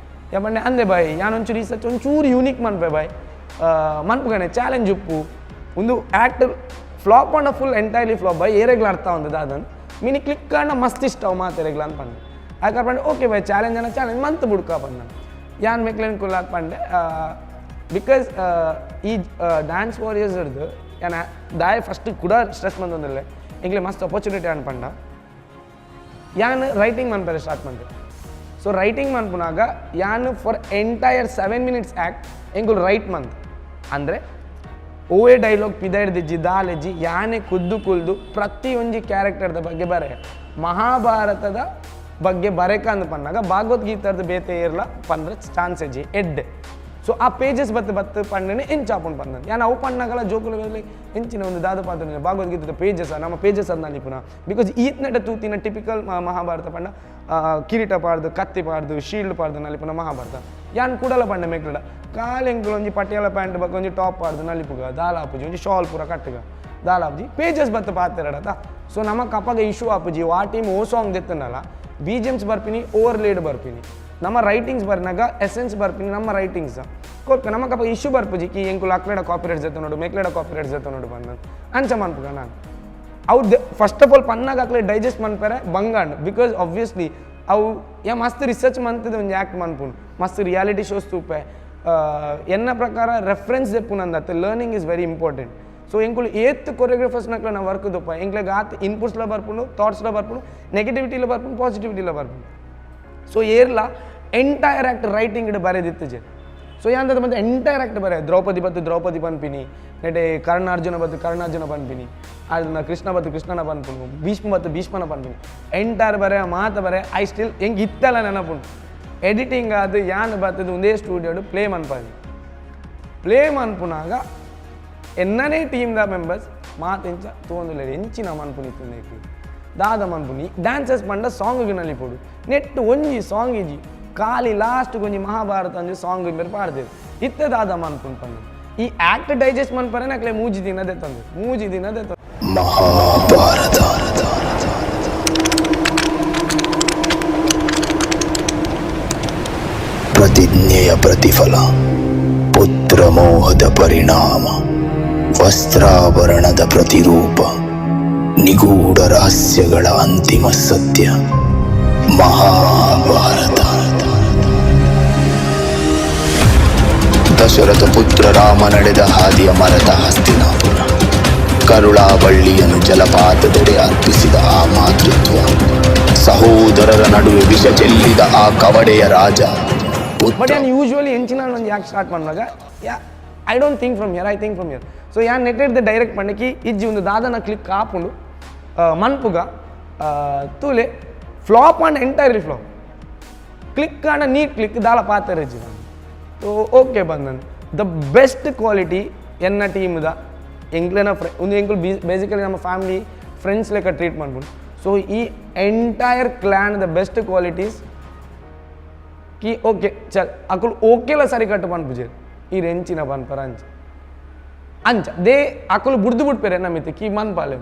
U: ಯಾ ಪಂಡೆ ಅಂದೆ ಬಾಯ್ ಯಾನ್ ಒಂಚೂರು ರಿಸರ್ಚ್ ಒಂಚೂರು ಯೂನಿಕ್ ಮನ್ಪೆ ಬಾಯ್ ಮನ್ಪುಗನೆ ಚಾಲೆಂಜ್ ಉಪ್ಪು ಒಂದು ಆ್ಯಕ್ಟರ್ ಫ್ಲಾಪ್ ಪಂಡ ಫುಲ್ ಎಂಟೈರ್ಲಿ ಫ್ಲಾಪ್ ಬಾಯ್ ಏರೆಗ್ಲ ಅರ್ಥ ಒಂದು ದಾದನ್ ಮಿನಿ ಕ್ಲಿಕ್ ಆಂಡ ಮಸ್ತ್ ಇಷ್ಟ ಅವು ಮಾತೆರೆಗ್ಲ ಅಂತ ಪಂಡೆ. ಆಯ್ಕೆ ಪಂಡೆ ಓಕೆ ಬಾಯ್ ಚಾಲೆಂಜ್ ಅನ್ನ ಚಾಲೆಂಜ್ ಮಂತ್ ಬುಡ್ಕ ಬಂದ. ಯಾನ್ ಮೆಕ್ಲೆನ್ ಕುಲ್ಲಾತ್ ಪಂಡೆ because ಈ ಡ್ಯಾನ್ಸ್ ವಾರಿಯರ್ಸ್ ಹಿಡ್ದು ಯಾನ್ ದಾಯ ಫಸ್ಟ್ ಕೂಡ ಸ್ಟ್ರೆಸ್ ಬಂದೊಂದಿಲ್ಲ ಎಂಕ್ಲೆ ಮಸ್ತ್ ಅಪರ್ಚುನಿಟಿ ಅನ್ಪಂಡ. ಯಾನ್ ರೈಟಿಂಗ್ ಮನ್ಪೆರೆ ಸ್ಟಾರ್ಟ್ ಮಂತೆ. ಸೊ ರೈಟಿಂಗ್ ಮನ್ಪುನಾಗ ಯಾನ್ ಫಾರ್ ಎಂಟೈರ್ 7 ಮಿನಿಟ್ಸ್ ಆ್ಯಕ್ಟ್ ಎಂಕುಲು ರೈಟ್ ಮಂತ್ ಅಂದರೆ ಓವೇ ಡೈಲಾಗ್ ಪಿದೈಡ್ದಿಜ್ಜಿ ದಾಲೆಜ್ಜಿ. ಯಾನೆ ಕುದ್ದು ಕುಲ್ದು ಪ್ರತಿಯೊಂಜಿ ಕ್ಯಾರೆಕ್ಟರ್ದ ಬಗ್ಗೆ ಬರೆ, ಮಹಾಭಾರತದ ಬಗ್ಗೆ ಬರೆಕಂದು ಪನ್ನಾಗ ಭಾಗವದ್ಗೀತಾರ್ದ ಬೇತೆ ಏರ್ಲ ಪಂದ್ರೆ ಚಾನ್ಸ್ ಇಜ್ಜಿ ಎಡ್ಡೆ. ಸೊ ಆ ಪೇಜಸ್ ಬತ್ತು ಬತ್ತು ಪಂಡನೆ ಎಂಚಾಪುಂಡು ಪಂದ ಯಾನ್ ಅವು ಪಣ್ಣಗಲ ಜೋಕುಲು ಮೇಲೆ ಎಂಚಿನ ಒಂದು ದಾದ ಪಾತ್ರ ಭಾಗವದ್ಗೀತದ ಪೇಜಸ್ ನಮ್ಮ ಪೇಜಸ್ ಅಂದ ನಿಪುಣ. Because ಈತ್ನೆಟ ತೂತಿನ ಟಿಪಿಕಲ್ ಮಹಾಭಾರತ ಪಂಡ ಕಿರೀಟ ಪಾಡ್ದು, ಕತ್ತಿ ಪಾಡ್ದು, ಶೀಲ್ಡ್ ಪಾಡ್ದು ನಲಿಪುನ ಮಹಾಭಾರತ. ಯಾನ್ ಕೂಡಲ ಪಂಡ ಮೆಕ್ಲಡ ಕಾಲು ಎಂಕುಲು ಒಂಜಿ ಪಟಿಯಾಲ ಪ್ಯಾಂಟ್ ಬೊಕ್ಕ ಒಂಜಿ ಟಾಪ್ ಪಾಡ್ದು ನಲಿಪುಗ, ದಾಲ ಆಪುಜಿ, ಒಂಜಿ ಶಾಲ್ ಪೂರ ಕಟ್ಟುಗ, ದಾಲ ಆಪುಜಿ, ಪೇಜಸ್ ಬತ್ತು ಪಾತೆರಡತ. ಸೊ ನಮಕ್ ಅಪಗ ಇಶ್ಯೂ ಆಪುಜಿ. ಆ ಟೀಮ್ ಓ ಸಾಂಗ್ ದೆತ್ತನಲ್ಲ, ಬಿ ಜಿ ಎಮ್ಸ್ ಬರ್ಪಿನಿ, ಓವರ್ ಲೇಡ್ ಬರ್ಪಿನಿ, ನಮ್ಮ ರೈಟಿಂಗ್ಸ್ ಬರ್ನಾಗ ಎಸೆನ್ಸ್ ಬರ್ಪಿನಿ, ನಮ್ಮ ರೈಟಿಂಗ್ಸ್ ಕೊರ್ಕ ನಮಕ್ ಅಪ್ಪ ಇಶ್ಯೂ ಬರ್ಪುಜಿ ಕಿ ಎಂಕುಲು ಅಕ್ಲೆಡ ಕಾಪಿರೈಟ್ಸ್ ಜೊತೆ ನೋಡು, ಮೇಕ್ಲೆಡ ಕಾಪಿರೈಟ್ಸ್ ಜೊತೆ ನೋಡು ಬಂದ ಅಂಚ ಮನ್ಪುಗ ನಾನು. ಅವು ಫಸ್ಟ್ ಆಫ್ ಆಲ್ ಪನ್ನಾಗ ಅಕ್ಲೆ ಡೈಜೆಸ್ಟ್ ಮನ್ಪೆರೆ ಬಂಗಾಂಡ್. Because obviously ಅವು ಯಾ ಮಸ್ತ್ ರಿಸರ್ಚ್ ಮಂತದ ಒಂಜಿ ಆ್ಯಕ್ಟ್ ಮನ್ಪುಂಡು, ಮಸ್ತ್ ರಿಯಾಲಿಟಿ ಶೋಸ್ ತೂಪೆ. ಎನ್ನ ಪ್ರಕಾರ reference ದೆಪ್ಪುನಂದತ್ತೆ, learning is very important. So ಎಂಕುಲು ಏತ್ ಕೊರಿಯೋಗ್ರಫರ್ಸ್ ನಕ್ಲ ನಾವು ವರ್ಕ್ ದೊಪ್ಪ, ಎಂಕ್ಲೆಗ್ ಆತ್ ಇನ್ಪುಟ್ಸ್ಲ ಬರ್ಪುಂಡು, ಥಾಟ್ಸ್ಲ ಬರ್ಪುಂಡು, ನೆಗೆಟಿವಿಟಿಲ ಬರ್ಪುಂಡು, ಪಾಸಿಟಿವಿಟಿಲ ಬರ್ಪುಂಡು. ಸೊ ಏರ್ಲ ಎಂಟೈರ್ ಆ್ಯಕ್ಟ್ ರೈಟಿಂಗ್ ಬರೆದಿತ್ತುಜೆ. ಸೊ ಯಾಂದದ ಮತ್ತೆ ಎಂಟೈರ್ ಆ್ಯಕ್ಟ್ ಬರೆ ದ್ರೌಪದಿ ಬತ್ತು ದ್ರೌಪದಿ ಪನ್ಪಿನಿ, ನೆಟೆ ಕರ್ಣಾರ್ಜುನ ಬತ್ತು ಕರ್ಣಾರ್ಜುನ ಪನ್ಪಿನಿ, ಅದನ್ನ ಕೃಷ್ಣ ಬತ್ತು ಕೃಷ್ಣನ ಪನ್ಪುನು, ಭೀಷ್ಮ ಬತ್ತು ಭೀಷ್ಮನ ಪನ್ಪಿನಿ, ಎಂಟೈರ್ ಬರೆ ಮಾತ ಬರೆ. I still ಎಂಕ್ ಇತ್ತೆಲ್ಲ ನೆನಪುಂಡು. ಎಡಿಟಿಂಗ್ ಅದು ಯಾನ್ ಬತ್ತದ ಒಂದೇ ಸ್ಟೂಡಿಯೋಡು ಪ್ಲೇ ಮನ್ಪಾದಿ. ಪ್ಲೇ ಮನ್ಪುನಾಗ ಎನ್ನನೇ ಟೀಮ್ದ ಮೆಂಬರ್ಸ್ ಮಾತೆಂಚ ತೋಂದುಲ್ಲೆರ್, ಎಂಚಿನ ಮನ್ಪುನಿತ್ತು, ದಾದ ಮನ್ಪುನಿ, ಡ್ಯಾನ್ಸಸ್ ಪಂಡ ಸಾಂಗ್ ನಲಿಪೊಡು, ನೆಟ್ ಒಂಜಿ ಸಾಂಗ್ ಇಜ್ಜಿ, ಖಾಲಿ ಲಾಸ್ಟ್ ಒಂಜಿ ಮಹಾಭಾರತ ಒಂಜಿ ಸಾಂಗ್ ಇಂಬೆರ್ ಪಾಡ್ದೆರ್, ಇತ್ತೆ ದಾದ ಮನ್ಪುನ್ ಪಂಡ ಈ ಆಕ್ಟ್ ಡೈಜೆಸ್ಟ್ ಮನ್ಪರೆ ನಕ್ಲೆ 3 ದಿನ ದೆತ್ತೊಂದು, 3 ದಿನ ದೆತ್ತೊಂದು.
A: ಮಹಾಭಾರತ. ಪ್ರತಿಜ್ಞೆಯ ಪ್ರತಿಫಲ, ಪುತ್ರಮೋಹದ ಪರಿಣಾಮ, ವಸ್ತ್ರಾಭರಣದ ಪ್ರತಿರೂಪ, ನಿಗೂಢ ರಹಸ್ಯಗಳ ಅಂತಿಮ ಸತ್ಯ ಮಹಾಭಾರತ. ದಶರಥ ಪುತ್ರ ರಾಮ ನಡೆದ ಹಾದಿಯ ಮರೆತ ಹಸ್ತಿನಾಪುರ, ಕರುಳಾಬಳ್ಳಿಯನ್ನು ಜಲಪಾತದೆಡೆ ಅರ್ಪಿಸಿದ ಆ ಮಾತೃತ್ವ, ಸಹೋದರರ ನಡುವೆ ವಿಷ ಚೆಲ್ಲಿದ ಆ ಕವಡೆಯ ರಾಜ.
U: ಬಟ್ ಯಾನ್ ಯೂಶ್ವಲಿ ಎಂಚಿನ ಒಂಜಿ ಯಾಕೆ ಸ್ಟಾರ್ಟ್ ಮಾಡುವಾಗ yeah I don't think from here, I think from here. So ಯಾನ್ ನೆಟ್ಟೆಡ್ ಡೈರೆಕ್ಟ್ ಪಂಡಕಿ ಇಜ್ಜಿ, ಒಂದು ದಾದನ ಕ್ಲಿಕ್ ಆಪುಂಡು ಮನ್ಪುಗ ತೂಲೆ. Flop and entirely flop, click ಆಂಡ ನೀಟ್ ಕ್ಲಿಕ್ ದಾಲ ಪಾತೆರಜ್ಜಿ. ಸೊ ಓಕೆ ಬಂದನು. The best quality ಎನ್ನ ಟೀಮ್ದ ಎಂಕ್ಲೆನ ಫ್ರೆ ಒಂದು ಎಂಕುಲು ಬೇಸಿಕಲಿ ನಮ್ಮ ಫ್ಯಾಮಿಲಿ ಫ್ರೆಂಡ್ಸ್ ಲೆಕ್ಕ ಟ್ರೀಟ್ ಮಾಡ್ಬೋದು. ಸೊ ಈ entire clan the best qualities ಕಿ ಓಕೆ ಚಲ್ ಅಕುಲು ಓಕೆಲ ಸರಿ ಕಟ್ಟು ಪನ್ಪುಜೆರ್, ಈ ಎಂಚಿನ ಪನ್ಪರ ಅಂಚ ಅಂಚ they ಅಕುಲು ಬುಡ್ದು ಬುಡ್ಪೆರೆ ನಮಿತ್ ಕಿ ಮನ್ಪಾಲೆ.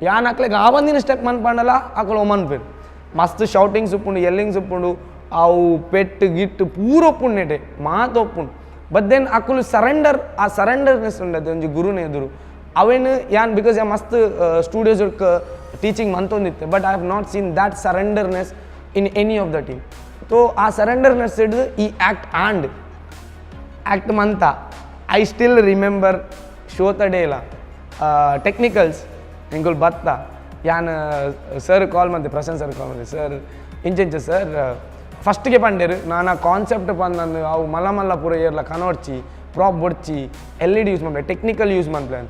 U: ಯಾನ್ ಅಕ್ಲೆಗ್ ಆವಂದಿನ ಸ್ಟೆಪ್ ಮನ್ಪಾಂಡಲ ಅಕುಲು ಮನ್ಪೆರ್. ಮಸ್ತ್ ಶೌಟಿಂಗ್ಸ್ ಉಪ್ಪುಂಡು, ಎಲ್ಲಿಂಗ್ಸ್ ಉಪ್ಪುಂಡು, ಅವು ಪೆಟ್ಟು ಗಿಟ್ಟು ಪೂರ ಒಪ್ಪುಂಡು, ನೆಟೆ ಮಾತ ಒಪ್ಪುಂಡು. ಬಟ್ then ಅಕುಲು ಸರೆಂಡರ್, ಆ ಸರೆಂಡರ್ನೆಸ್ ಉಂಡದು ಒಂಜಿ ಗುರುನ ಎದುರು ಅವೇನು ಯಾನ್ because ಯಾ ಮಸ್ತ್ ಸ್ಟೂಡಿಯೋಸ್ teaching ಮಂತೊಂದಿತ್ತೆ, but I have not seen that surrenderness in any of the team. So ಆ ಸರೆಂಡರ್ನೆಸ್ ಹಿಡಿದು ಈ ಆ್ಯಕ್ಟ್ ಆ್ಯಂಡ್ ಆ್ಯಕ್ಟ್ ಮಂತ. I still remember ಶೋತ ಡೇಲ ಟೆಕ್ನಿಕಲ್ಸ್ ಎಂಕುಲು ಬತ್ತ, ಯಾನ್ ಸರ್ ಕಾಲ್ ಮಂತೆ, ಪ್ರಶಾಂತ್ ಸರ್ ಕಾಲ್ ಮಂತೆ, ಸರ್ ಇಂಚ ಸರ್ ಫಸ್ಟ್ಗೆ ಪಂಡೇರು ನಾನು ಆ ಕಾನ್ಸೆಪ್ಟ್ ಪಂದಂದು ಅವು ಮಲ್ಲ ಮಲ್ಲ ಪೂರ ಏರ್ಲ ಕನೋಡ್ಚಿ, ಪ್ರಾಪ್ ಬೊಡ್ಚಿ, ಎಲ್ಇಡಿ ಯೂಸ್ ಮನ್ಪಲೆ, ಟೆಕ್ನಿಕಲ್ ಯೂಸ್ ಮನ್ಪಲೆ.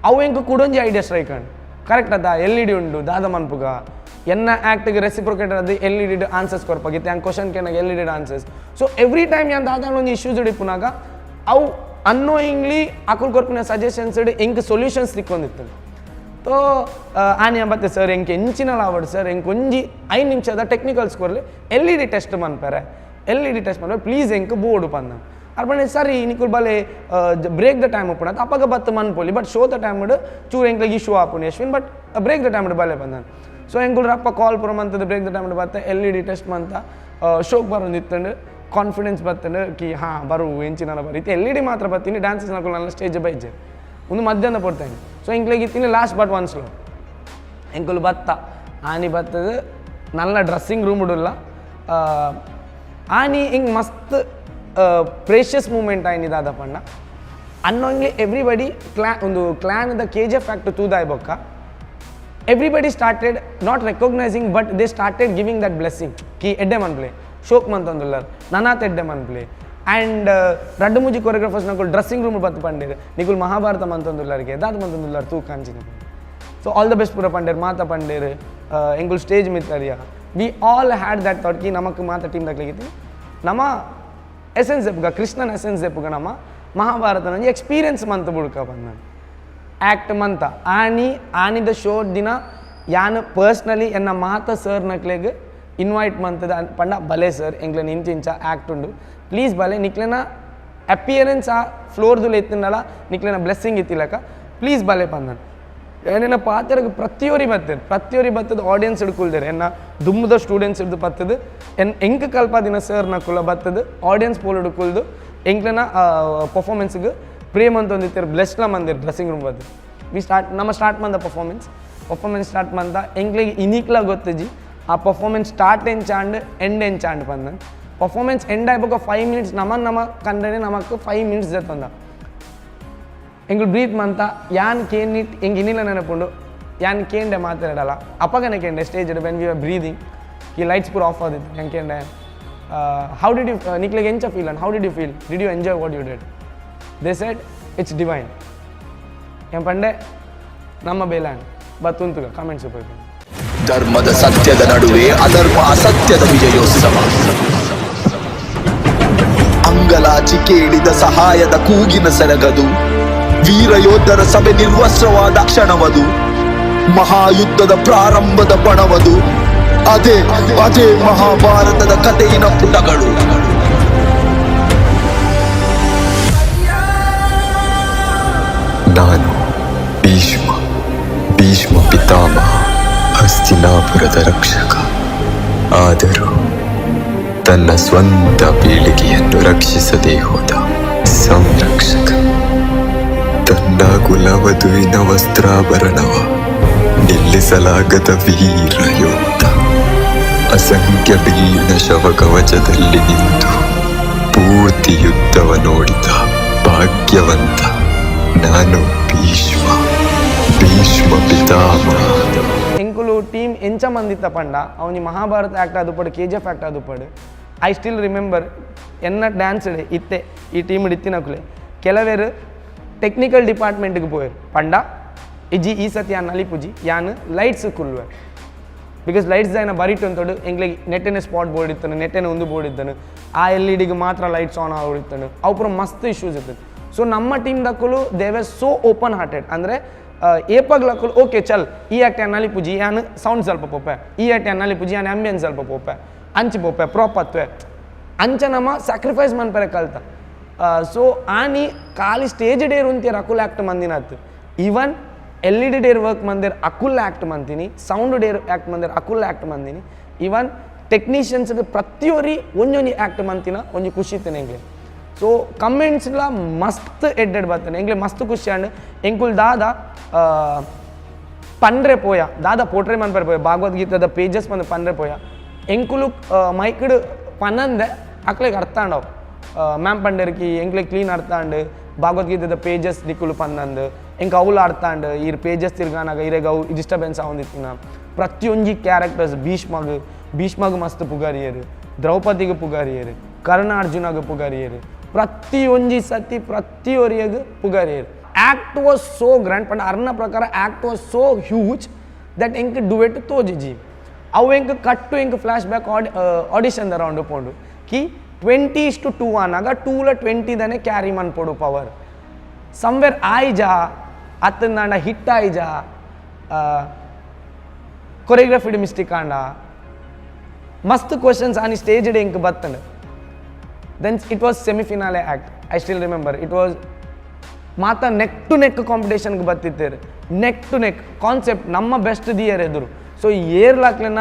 U: ಅವು ಎಂಕ್ ಕುಡೊಂಜಿ ಐಡಿಯಾ ಸ್ಟ್ರೈಕ್ ಆಂಡ್. ಕರೆಕ್ಟ್ ಅದ, ಎಲ್ಇಡಿ ಉಂಡು, ದಾದ ಮನ್ಪುಗ, ಎನ್ನ ಆ್ಯಕ್ಟ್ಗೆ ರೆಸಿಪ್ರೊಕೇಟ್ ಅದು ಎಲ್ಇಡಿ ಆನ್ಸರ್ಸ್ ಕೊರ್ಪಾಗಿತ್ತು. ಯಾನ್ ಕ್ವಶನ್ ಕೇನಾಗ LED answers. So every time ಯಾನ್ ದಾದ ಒಂಜಿ ಇಶ್ಯೂಸ್ ಇಪ್ಪುನಾಗ ಅವು ಅನ್ನೋಯಿಂಗ್ಲಿ ಅಕುಲ್ ಕೊರ್ಪಿನ ಸಜೆಷನ್ಸ್ ಎಂಕ್ ಸೊಲ್ಯೂಷನ್ಸ್ ತಿಕ್ಕೊಂದಿತ್ತು. ತೋ ಆನಿ ಬತ್ತೆ ಸರ್ ಎಂಕ್ ಎಂಚಿನಲ ಆವಡ್ ಸರ್, ಎಂಕ್ ಒಂಜಿ 5 ನಿಮಿಷದ ಟೆಕ್ನಿಕಲ್ಸ್ ಕೊರ್ಲಿ, ಎಲ್ಇಡಿ ಟೆಸ್ಟ್ ಮನ್ಪೆರೆ, ಎಲ್ಇಡಿ ಟೆಸ್ಟ್ ಮನ್ಪರೆ ಪ್ಲೀಸ್, ಎಂಕ್ ಬೋರ್ಡು ಪಂದ. ಅರ್ಪಣೆ ಸರಿ ನಿಕುಲ್ ಬಲೆ break the time ಉಪ್ಪುಂಡು ಅಪಗ ಬತ್ತು ಮನ್ಪೊಲಿ, ಬಟ್ ಶೋದ ಟೈಮ್ ಚೂರು ಎಂಕ್ಲೆಗ್ ಇಶ್ಯೂ ಆಪುಂಡು Yashwin, but break the time ಬಲೆ ಬಂದ. ಸೊ ಎಂಕುಲು ರಪ್ಪ ಕಾಲ್ ಪೂರ ಮಂತದ ಬ್ರೇಕ್ the time ಬತ್ತ ಎಲ್ಇಡಿ ಟೆಸ್ಟ್ ಮಂತ ಶೋಕ್ ಬರೋದಿತ್ತಂಡು. ಕಾನ್ಫಿಡೆನ್ಸ್ ಬತ್ತಂಡು ಕಿ ಹಾಂ ಬರು ಎಂಚಿನ ಬರೀತಿ ಎಲ್ಇಡಿ ಮಾತ್ರ ಬತ್ತೀನಿ. ಡ್ಯಾನ್ಸಸ್ ನಕುಲು ನನ್ನ ಸ್ಟೇಜ್ ಬೈಜೆ ಒಂದು ಮಧ್ಯಾಹ್ನ ಪೊರ್ತೇನೆ. ಸೊ ಎಂಕ್ಲೆಗ್ ಇತ್ತೀನಿ ಲಾಸ್ಟ್ ಬಟ್ ಒನ್ ಸ್ಲೋ. ಎಂಕುಲು ಬತ್ತ ಆನಿ ಬತ್ತದ ನಲ್ಲ ಡ್ರೆಸ್ಸಿಂಗ್ ರೂಮ್ ಉಡುಲ್ಲ ಆನಿ ಹಿಂಗೆ ಮಸ್ತ್ ಪ್ರೇಷಿಯಸ್ ಮೂಮೆಂಟ್ ಆಯ್ನಿ ದಾದ ಪಂಡ ಅನ್ನೋಂಗ್ಲಿ ಎವ್ರಿಬಡಿ ಕ್ಲಾ ಒಂದು ಕ್ಲಾನ್ದ ಕೆಜಿಎಫ್ ಆ್ಯಕ್ಟ್ ತೂದಾಯ್ ಬೊಕ್ಕ. Everybody started not recognising, but they started giving that blessing ಕಿ ಎಡ್ಡೆ ಮನ್ಪ್ಲೆ, ಶೋಕ್ ಮಂತೊಂದುಲ್ಲರ್, ನನಾತ್ ಎಡ್ಡೆ ಮನ್ಪ್ಲೆ. ಆ್ಯಂಡ್ ರಡ್ಡು ಮೂಜಿ ಕೊರಿಯೋಗ್ರಾಫರ್ಸ್ ನಕುಲು ಡ್ರೆಸ್ಸಿಂಗ್ ರೂಮ್ ಬತ್ತು ಪಂಡೇರು, ನಿಕುಲು ಮಹಾಭಾರತ ಮಂತೊಂದುಲ್ಲರಿಗೆ ದಾದ ಮಂತೊಂದುಲ್ಲರ್ ತೂಕ ಅಂಚಿನ. ಸೊ ಆಲ್ the best ಪೂರ ಪಂಡೇರು, ಮಾತ ಪಂಡೇರು. ಎಂಕುಲು stage ಮಿತ್ತರಿಯ we all had that thought ಕಿ ನಮಕ್ ಮಾತ ಟೀಮ್ ದಕ್ಲೆಗಿತ್ತಿ ನಮ ಎಸೆನ್ಸ್ ದೆಪ್ಪುಗ, ಕೃಷ್ಣನ ಎಸೆನ್ಸ್ ದೆಪ್ಪುಗ, ನಮ ಮಹಾಭಾರತನ ಎಕ್ಸ್ಪೀರಿಯನ್ಸ್ ಮಂತ್ ಬುಡ್ಕ ಬಂದ ಆ್ಯಕ್ಟ್ ಮಂತ. ಆನಿ ಆನಿದ ಶೋ ದಿನ ಯಾನ್ ಪರ್ಸ್ನಲಿ ಎನ್ನ ಮಾತ ಸರ್ ನಕ್ಲೆಗ್ ಇನ್ವೈಟ್ ಮಂತದ ಪಂಡ, ಬಲೆ ಸರ್, ಎಂಕ್ಲೆನ ಇಂಚಿಂಚ ಆ್ಯಕ್ಟ್ ಉಂಡು, ಪ್ಲೀಸ್ ಬಲೆ, ನಿಕ್ಲೆನ ಅಪಿಯರೆನ್ಸ್ ಆ ಫ್ಲೋರ್ದುಲ ಇತ್ತಿನಲ್ಲ, ನಿಕ್ಲೆನ ಬ್ಲೆಸ್ಸಿಂಗ್ ಇತ್ತಿಲಕ, ಪ್ಲೀಸ್ ಬಲೆ ಪಂದನ್. ಏನೇನ ಪಾತ್ರಗ್ ಪ್ರತಿಯೊರಿ ಬತ್ತದ, ಪ್ರತಿಯೊರಿ ಬತ್ತದ, ಆಡಿಯನ್ಸ್ ಹಿಡ್ಕೊಳ್ದೇರೆ ಎನ್ನ ದುಮ್ಮದ ಸ್ಟೂಡೆಂಟ್ಸ್ ಹಿಡ್ದು ಬತ್ತದ, ಎನ್ ಎಂಕ್ ಕಲ್ಪಾದಿನ ಸರ್ ನಕುಲ ಬತ್ತದ, ಆಡಿಯನ್ಸ್ ಪೋಲ್ ಹಿಡ್ಕೊಳ್ದು ಎಂಕ್ಲೆನ ಪರ್ಫಾರ್ಮೆನ್ಸ್ಗೆ ಪ್ರೇಮ್ ಅಂತ ಒಂದಿತ್ತಾರೆ, ಬ್ಲೆಸ್ಲ ಮಂದಿರ್ ಡ್ರೆಸ್ಸಿಂಗ್ ರೂಮ್ ಬರ್ತದೆ. ವಿ ಸ್ಟಾರ್ಟ್, ನಮ್ಮ ಸ್ಟಾರ್ಟ್ ಮಂದ ಪರ್ಫಾರ್ಮೆನ್ಸ್, ಪರ್ಫಾರ್ಮೆನ್ಸ್ ಸ್ಟಾರ್ಟ್ ಮಂದ. ಎಂಕ್ಲೆಗ್ ಇನಿಕ್ಲ ಗೊತ್ತಜಿ ಆ ಪರ್ಫಾರ್ಮೆನ್ಸ್ ಸ್ಟಾರ್ಟ್ ಎಂಚಾಂಡ್ ಎಂಡ್ ಎಂಚಾಂಡ್ ಪಂದ. ಪರ್ಫಾರ್ಮೆನ್ಸ್ ಎಂಡ್ ಆಯ್ಬೊಕ 5 ಮಿನಿಟ್ಸ್ ನಮ ನಮ ಕಂಡನೆ ನಮಕ್ 5 ಮಿನಿಟ್ಸ್ ದೆತ್ತೊಂದ ಎಂಕುಲು ಬ್ರೀತ್ ಮಂತ. ಯಾನ್ ಕೇನಿಟ್ ಎಂಕ್ ಇನಿಲ ನೆನಪುಂಡು, ಯಾನ್ ಕೇಂಡೆ ಮಾತಾಡಲ್ಲ ಅಪಗನೆ ಕೇಂಡೆ stage when we are breathing, ಈ ಲೈಟ್ಸ್ ಪೂರ ಆಫ್ ಆದಿತ್ತು. ಯಾನ್ ಕೇಂಡೆ, "How did you, ನಿಕ್ಲೆಗ್ ಎಂಚ feel and how did you feel? Did you enjoy what you did?" They said, "It's divine." ಏನ್ ಪಂಡೆ, ನಮ್ಮ ಬೇಲಾಂಡ್ ಬತ್ತುಂತುಗ ಕಾಮೆಂಟ್ಸ್ ಉಪಯೋಗ.
A: ಧರ್ಮದ ಸತ್ಯದ ನಡುವೆ ಅಧರ್ಮ ಅಸತ್ಯದ ವಿಜಯೋತ್ಸವ. ಅಂಗಲಾಚಿ ಕೇಳಿದ ಸಹಾಯದ ಕೂಗಿನ ಸೆರಗದು. ವೀರ ಯೋಧರ ಸಭೆ ನಿರ್ವಸ್ತ್ರವಾದ ಕ್ಷಣವದು. ಮಹಾಯುದ್ಧದ ಪ್ರಾರಂಭದ ಪಣವದು. ಅದೇ ಅದೇ ಮಹಾಭಾರತದ ಕಥೆಯಿನ ಪುಟಗಳು.
C: ನಾನು ಭೀಷ್ಮ, ಭೀಷ್ಮ ಪಿತಾಮಹ, ಹಸ್ತಿನಾಪುರದ ರಕ್ಷಕ. ಆದರೂ ತನ್ನ ಸ್ವಂತ ಪೀಳಿಗೆಯನ್ನು ರಕ್ಷಿಸದೇ ಹೋದ ಸಂರಕ್ಷಕ. ತನ್ನ ಕುಲವಧುವಿನ ವಸ್ತ್ರಾಪಹರಣವ ನಿಲ್ಲಿಸಲಾಗದ ವೀರ ಯೋಧ. ಅಸಂಖ್ಯ ಬಿಲ್ಲಿನ ಶವಕವಚದಲ್ಲಿ ನಿಂತು ಪೂರ್ತಿ ಯುದ್ಧವ ನೋಡಿದ ಭಾಗ್ಯವಂತ. ನಾನು ಭೀಷ್ಮ, ಭೀಷ್ಮ ಪಿತಾಮಹ.
U: ಎಂಕುಲು ಟೀಮ್ ಎಂಚ ಮಂದಿತ್ತ ಪಂಡ, ಅವನಿ ಮಹಾಭಾರತ ಆ್ಯಕ್ಟ್ ಆದುಪಡು, ಕೆಜಿಎಫ್ ಆ್ಯಕ್ಟ್ ಆದುಪಡು, I still remember ಎನ್ನ ಡ್ಯಾನ್ಸ್ ಇತ್ತೆ ಈ ಟೀಮ್ ಇತ್ತಿನಕುಲೆ ಕೆಲವೇರು ಟೆಕ್ನಿಕಲ್ ಡಿಪಾರ್ಟ್ಮೆಂಟ್ಗೆ ಪೋಯರು. ಪಂಡ, ಇಜ್ಜಿ, ಈ ಸತಿ ಯಾನ್ ನಲಿಪುಜಿ, ಯಾನ್ ಲೈಟ್ಸ್ ಕುಲ್ವೆ, because lights ದಾಯನ ಬರಿಟ್ ಅಂತೋಡು ಎಂಕ್ಲೆಗ್ ನೆಟ್ಟೆನೆ ಸ್ಪಾಟ್ ಬೋರ್ಡ್ ಇತ್ತನು, ನೆಟ್ಟೆನೆ ಒಂದು ಬೋರ್ಡ್ ಇತ್ತನು, ಆ ಎಲ್ಇಡಿಗೆ ಮಾತ್ರ ಲೈಟ್ಸ್ ಆನ್ ಆವಿತ್ತನು, ಅವು ಪೂರ ಮಸ್ತ್ ಇಶ್ಯೂಸ್ ಇತ್ತು. ಸೊ ನಮ್ಮ team ದಕ್ಕುಲು they were so open hearted. ಅಂದರೆ ಏಪಗ್ಲಕ್ಕುಲು ಓಕೆ ಚಲ್, ಈ ಆಕ್ಟ್ ಯಾನ್ ನಲಿಪುಜಿ, ಯಾನ್ ಸೌಂಡ್ ಸ್ವಲ್ಪ ಪೋಪೆ, ಈ ಆಕ್ಟ್ ಯಾನ್ ನಲಿಪುಜಿ, ಯಾನ್ ಆಂಬಿಯನ್ಸ್ ಸ್ವಲ್ಪ ಪೋಪೆ, ಅಂಚಿ ಪೋಪೆ, ಪ್ರಾಪತ್ವೆ ಅಂಚ ನಮ್ಮ ಸ್ಯಾಕ್ರಿಫೈಸ್ ಮನ್ಪರೆ ಕಲ್ತ. ಸೊ ಆನಿ ಖಾಲಿ ಸ್ಟೇಜ್ ಡೇರ್ ಉಂತಿಯರ್ ಅಕುಲ್ ಆ್ಯಕ್ಟ್ ಮಂದಿನತ್, ಈವನ್ ಎಲ್ಇಡಿ ಡೇರ್ ವರ್ಕ್ ಮಂದಿರ್ ಅಕುಲ್ ಆ್ಯಕ್ಟ್ ಮಂತೀನಿ, ಸೌಂಡ್ ಡೇರ್ ಆ್ಯಕ್ಟ್ ಮಂದಿರ್ ಅಕುಲ್ ಆ್ಯಕ್ಟ್ ಮಂದಿನಿ, ಈವನ್ ಟೆಕ್ನಿಷಿಯನ್ಸ್ ಪ್ರತಿಯೊರಿ ಒಂಜೊಂಜಿ ಆ್ಯಕ್ಟ್ ಮಂತಿನ ಒಂಜಿ ಖುಷಿ ಇತ್ತೇನೆ ಎಂಕ್ಲೆ. ಸೊ ಕಮೆಂಟ್ಸ್ಲ ಮಸ್ತ್ ಎಡ್ಡೆಡ್ ಬರ್ತೇನೆ, ಎಂಕ್ಲೆ ಮಸ್ತ್ ಖುಷಿ ಆಂಡ್. ಎಂಕುಲ್ ದಾದ ಪಂಡ್ರೆ ಪೋಯ, ದಾದ ಪೋಟ್ರೆ ಮನ್ಪರೆ ಪೋಯ, ಭಗವದ್ಗೀತೆದ ಪೇಜಸ್ ಬಂದು ಪಂಡ್ರೆ ಪೋಯ, ಎಂಕುಲು ಮೈಕ್ಡ್ ಪನಂದೆ ಅಕ್ಲೆಗ್ ಅರ್ಥ ಆಂಡವು. ಮ್ಯಾಮ್ ಪಂಡೆರ್ಕಿ ಎಂಕ್ಲೆ ಕ್ಲೀನ್ ಅರ್ಥ ಆಂಡ್, ಭಗವದ್ಗೀತೆದ ಪೇಜಸ್ ದಿಕ್ಕುಲು ಪಂದಂದು ಎಂಕ್ ಅವುಲು ಅರ್ಥ ಆಂಡ್. ಈರ್ ಪೇಜಸ್ ತಿರ್ಗಾನಾಗ ಇರೆಗ್ ಅವು ಡಿಸ್ಟರ್ಬೆನ್ಸ್ ಆವೊಂದಿತ್ತಿನ. ಪ್ರತಿಯೊಂಜಿ ಕ್ಯಾರೆಕ್ಟರ್ಸ್, ಭೀಷ್ಮಗ್ ಭೀಷ್ಮಗ್ ಮಸ್ತ್ ಪುಗಾರಿಯರು, ದ್ರೌಪದಿಗೆ ಪುಗಾರಿಯರು, ಕರ್ಣ ಅರ್ಜುನಗ್ ಪುಗಾರಿಯರು, ಪ್ರತಿಯೊಂಜಿ ಸತಿ ಪ್ರತಿಯೊರಿಯಗ್ ಪುಗಾರಿಯರು. ಆ್ಯಕ್ಟ್ ವಾಸ್ ಸೋ ಗ್ರ್ಯಾಂಡ್ ಪಂಡ ಅರ್ನ ಪ್ರಕಾರ act was so huge that ಎಂಕ್ ಡುವೆಟ್ ತೋಜಿಜಿ. ಅವು ಎಂಕ್ ಕಟ್ಟು ಎಂಕ್ flash back audition the round ಪೋಂಡು ಕಿ 20:2 ಆನಾಗ ಟೂಲ 20 ದನೆ ಕ್ಯಾರಿ ಮನ್ಪೊಡು ಪವರ್ ಸಮ್ವೇರ್ ಆಯ್ಜಾ ಅತ್ತಂದಾಂಡ ಹಿಟ್ ಆಯ್ಜಾ, ಕೊರಿಯೋಗ್ರಫಿಡ್ ಮಿಸ್ಟೇಕ್ ಆಂಡ, ಮಸ್ತ್ ಕ್ವಶನ್ಸ್ ಆನಿ ಸ್ಟೇಜ್ ಎಂಕ್ ಬತ್ತಂಡ್. Then it was semifinale act. I still remember it was ಮಾತ ನೆಕ್ ಟು ನೆಕ್ ಕಾಂಪಿಟೇಷನ್ಗೆ ಬತ್ತಿತ್ತೇರು. ನೆಕ್ ಟು ನೆಕ್ ಕಾನ್ಸೆಪ್ಟ್ ನಮ್ಮ ಬೆಸ್ಟ್ ದಿಯರ್ ಎದುರು. ಸೊ ಏರ್ಲಾಕ್ಲೆನ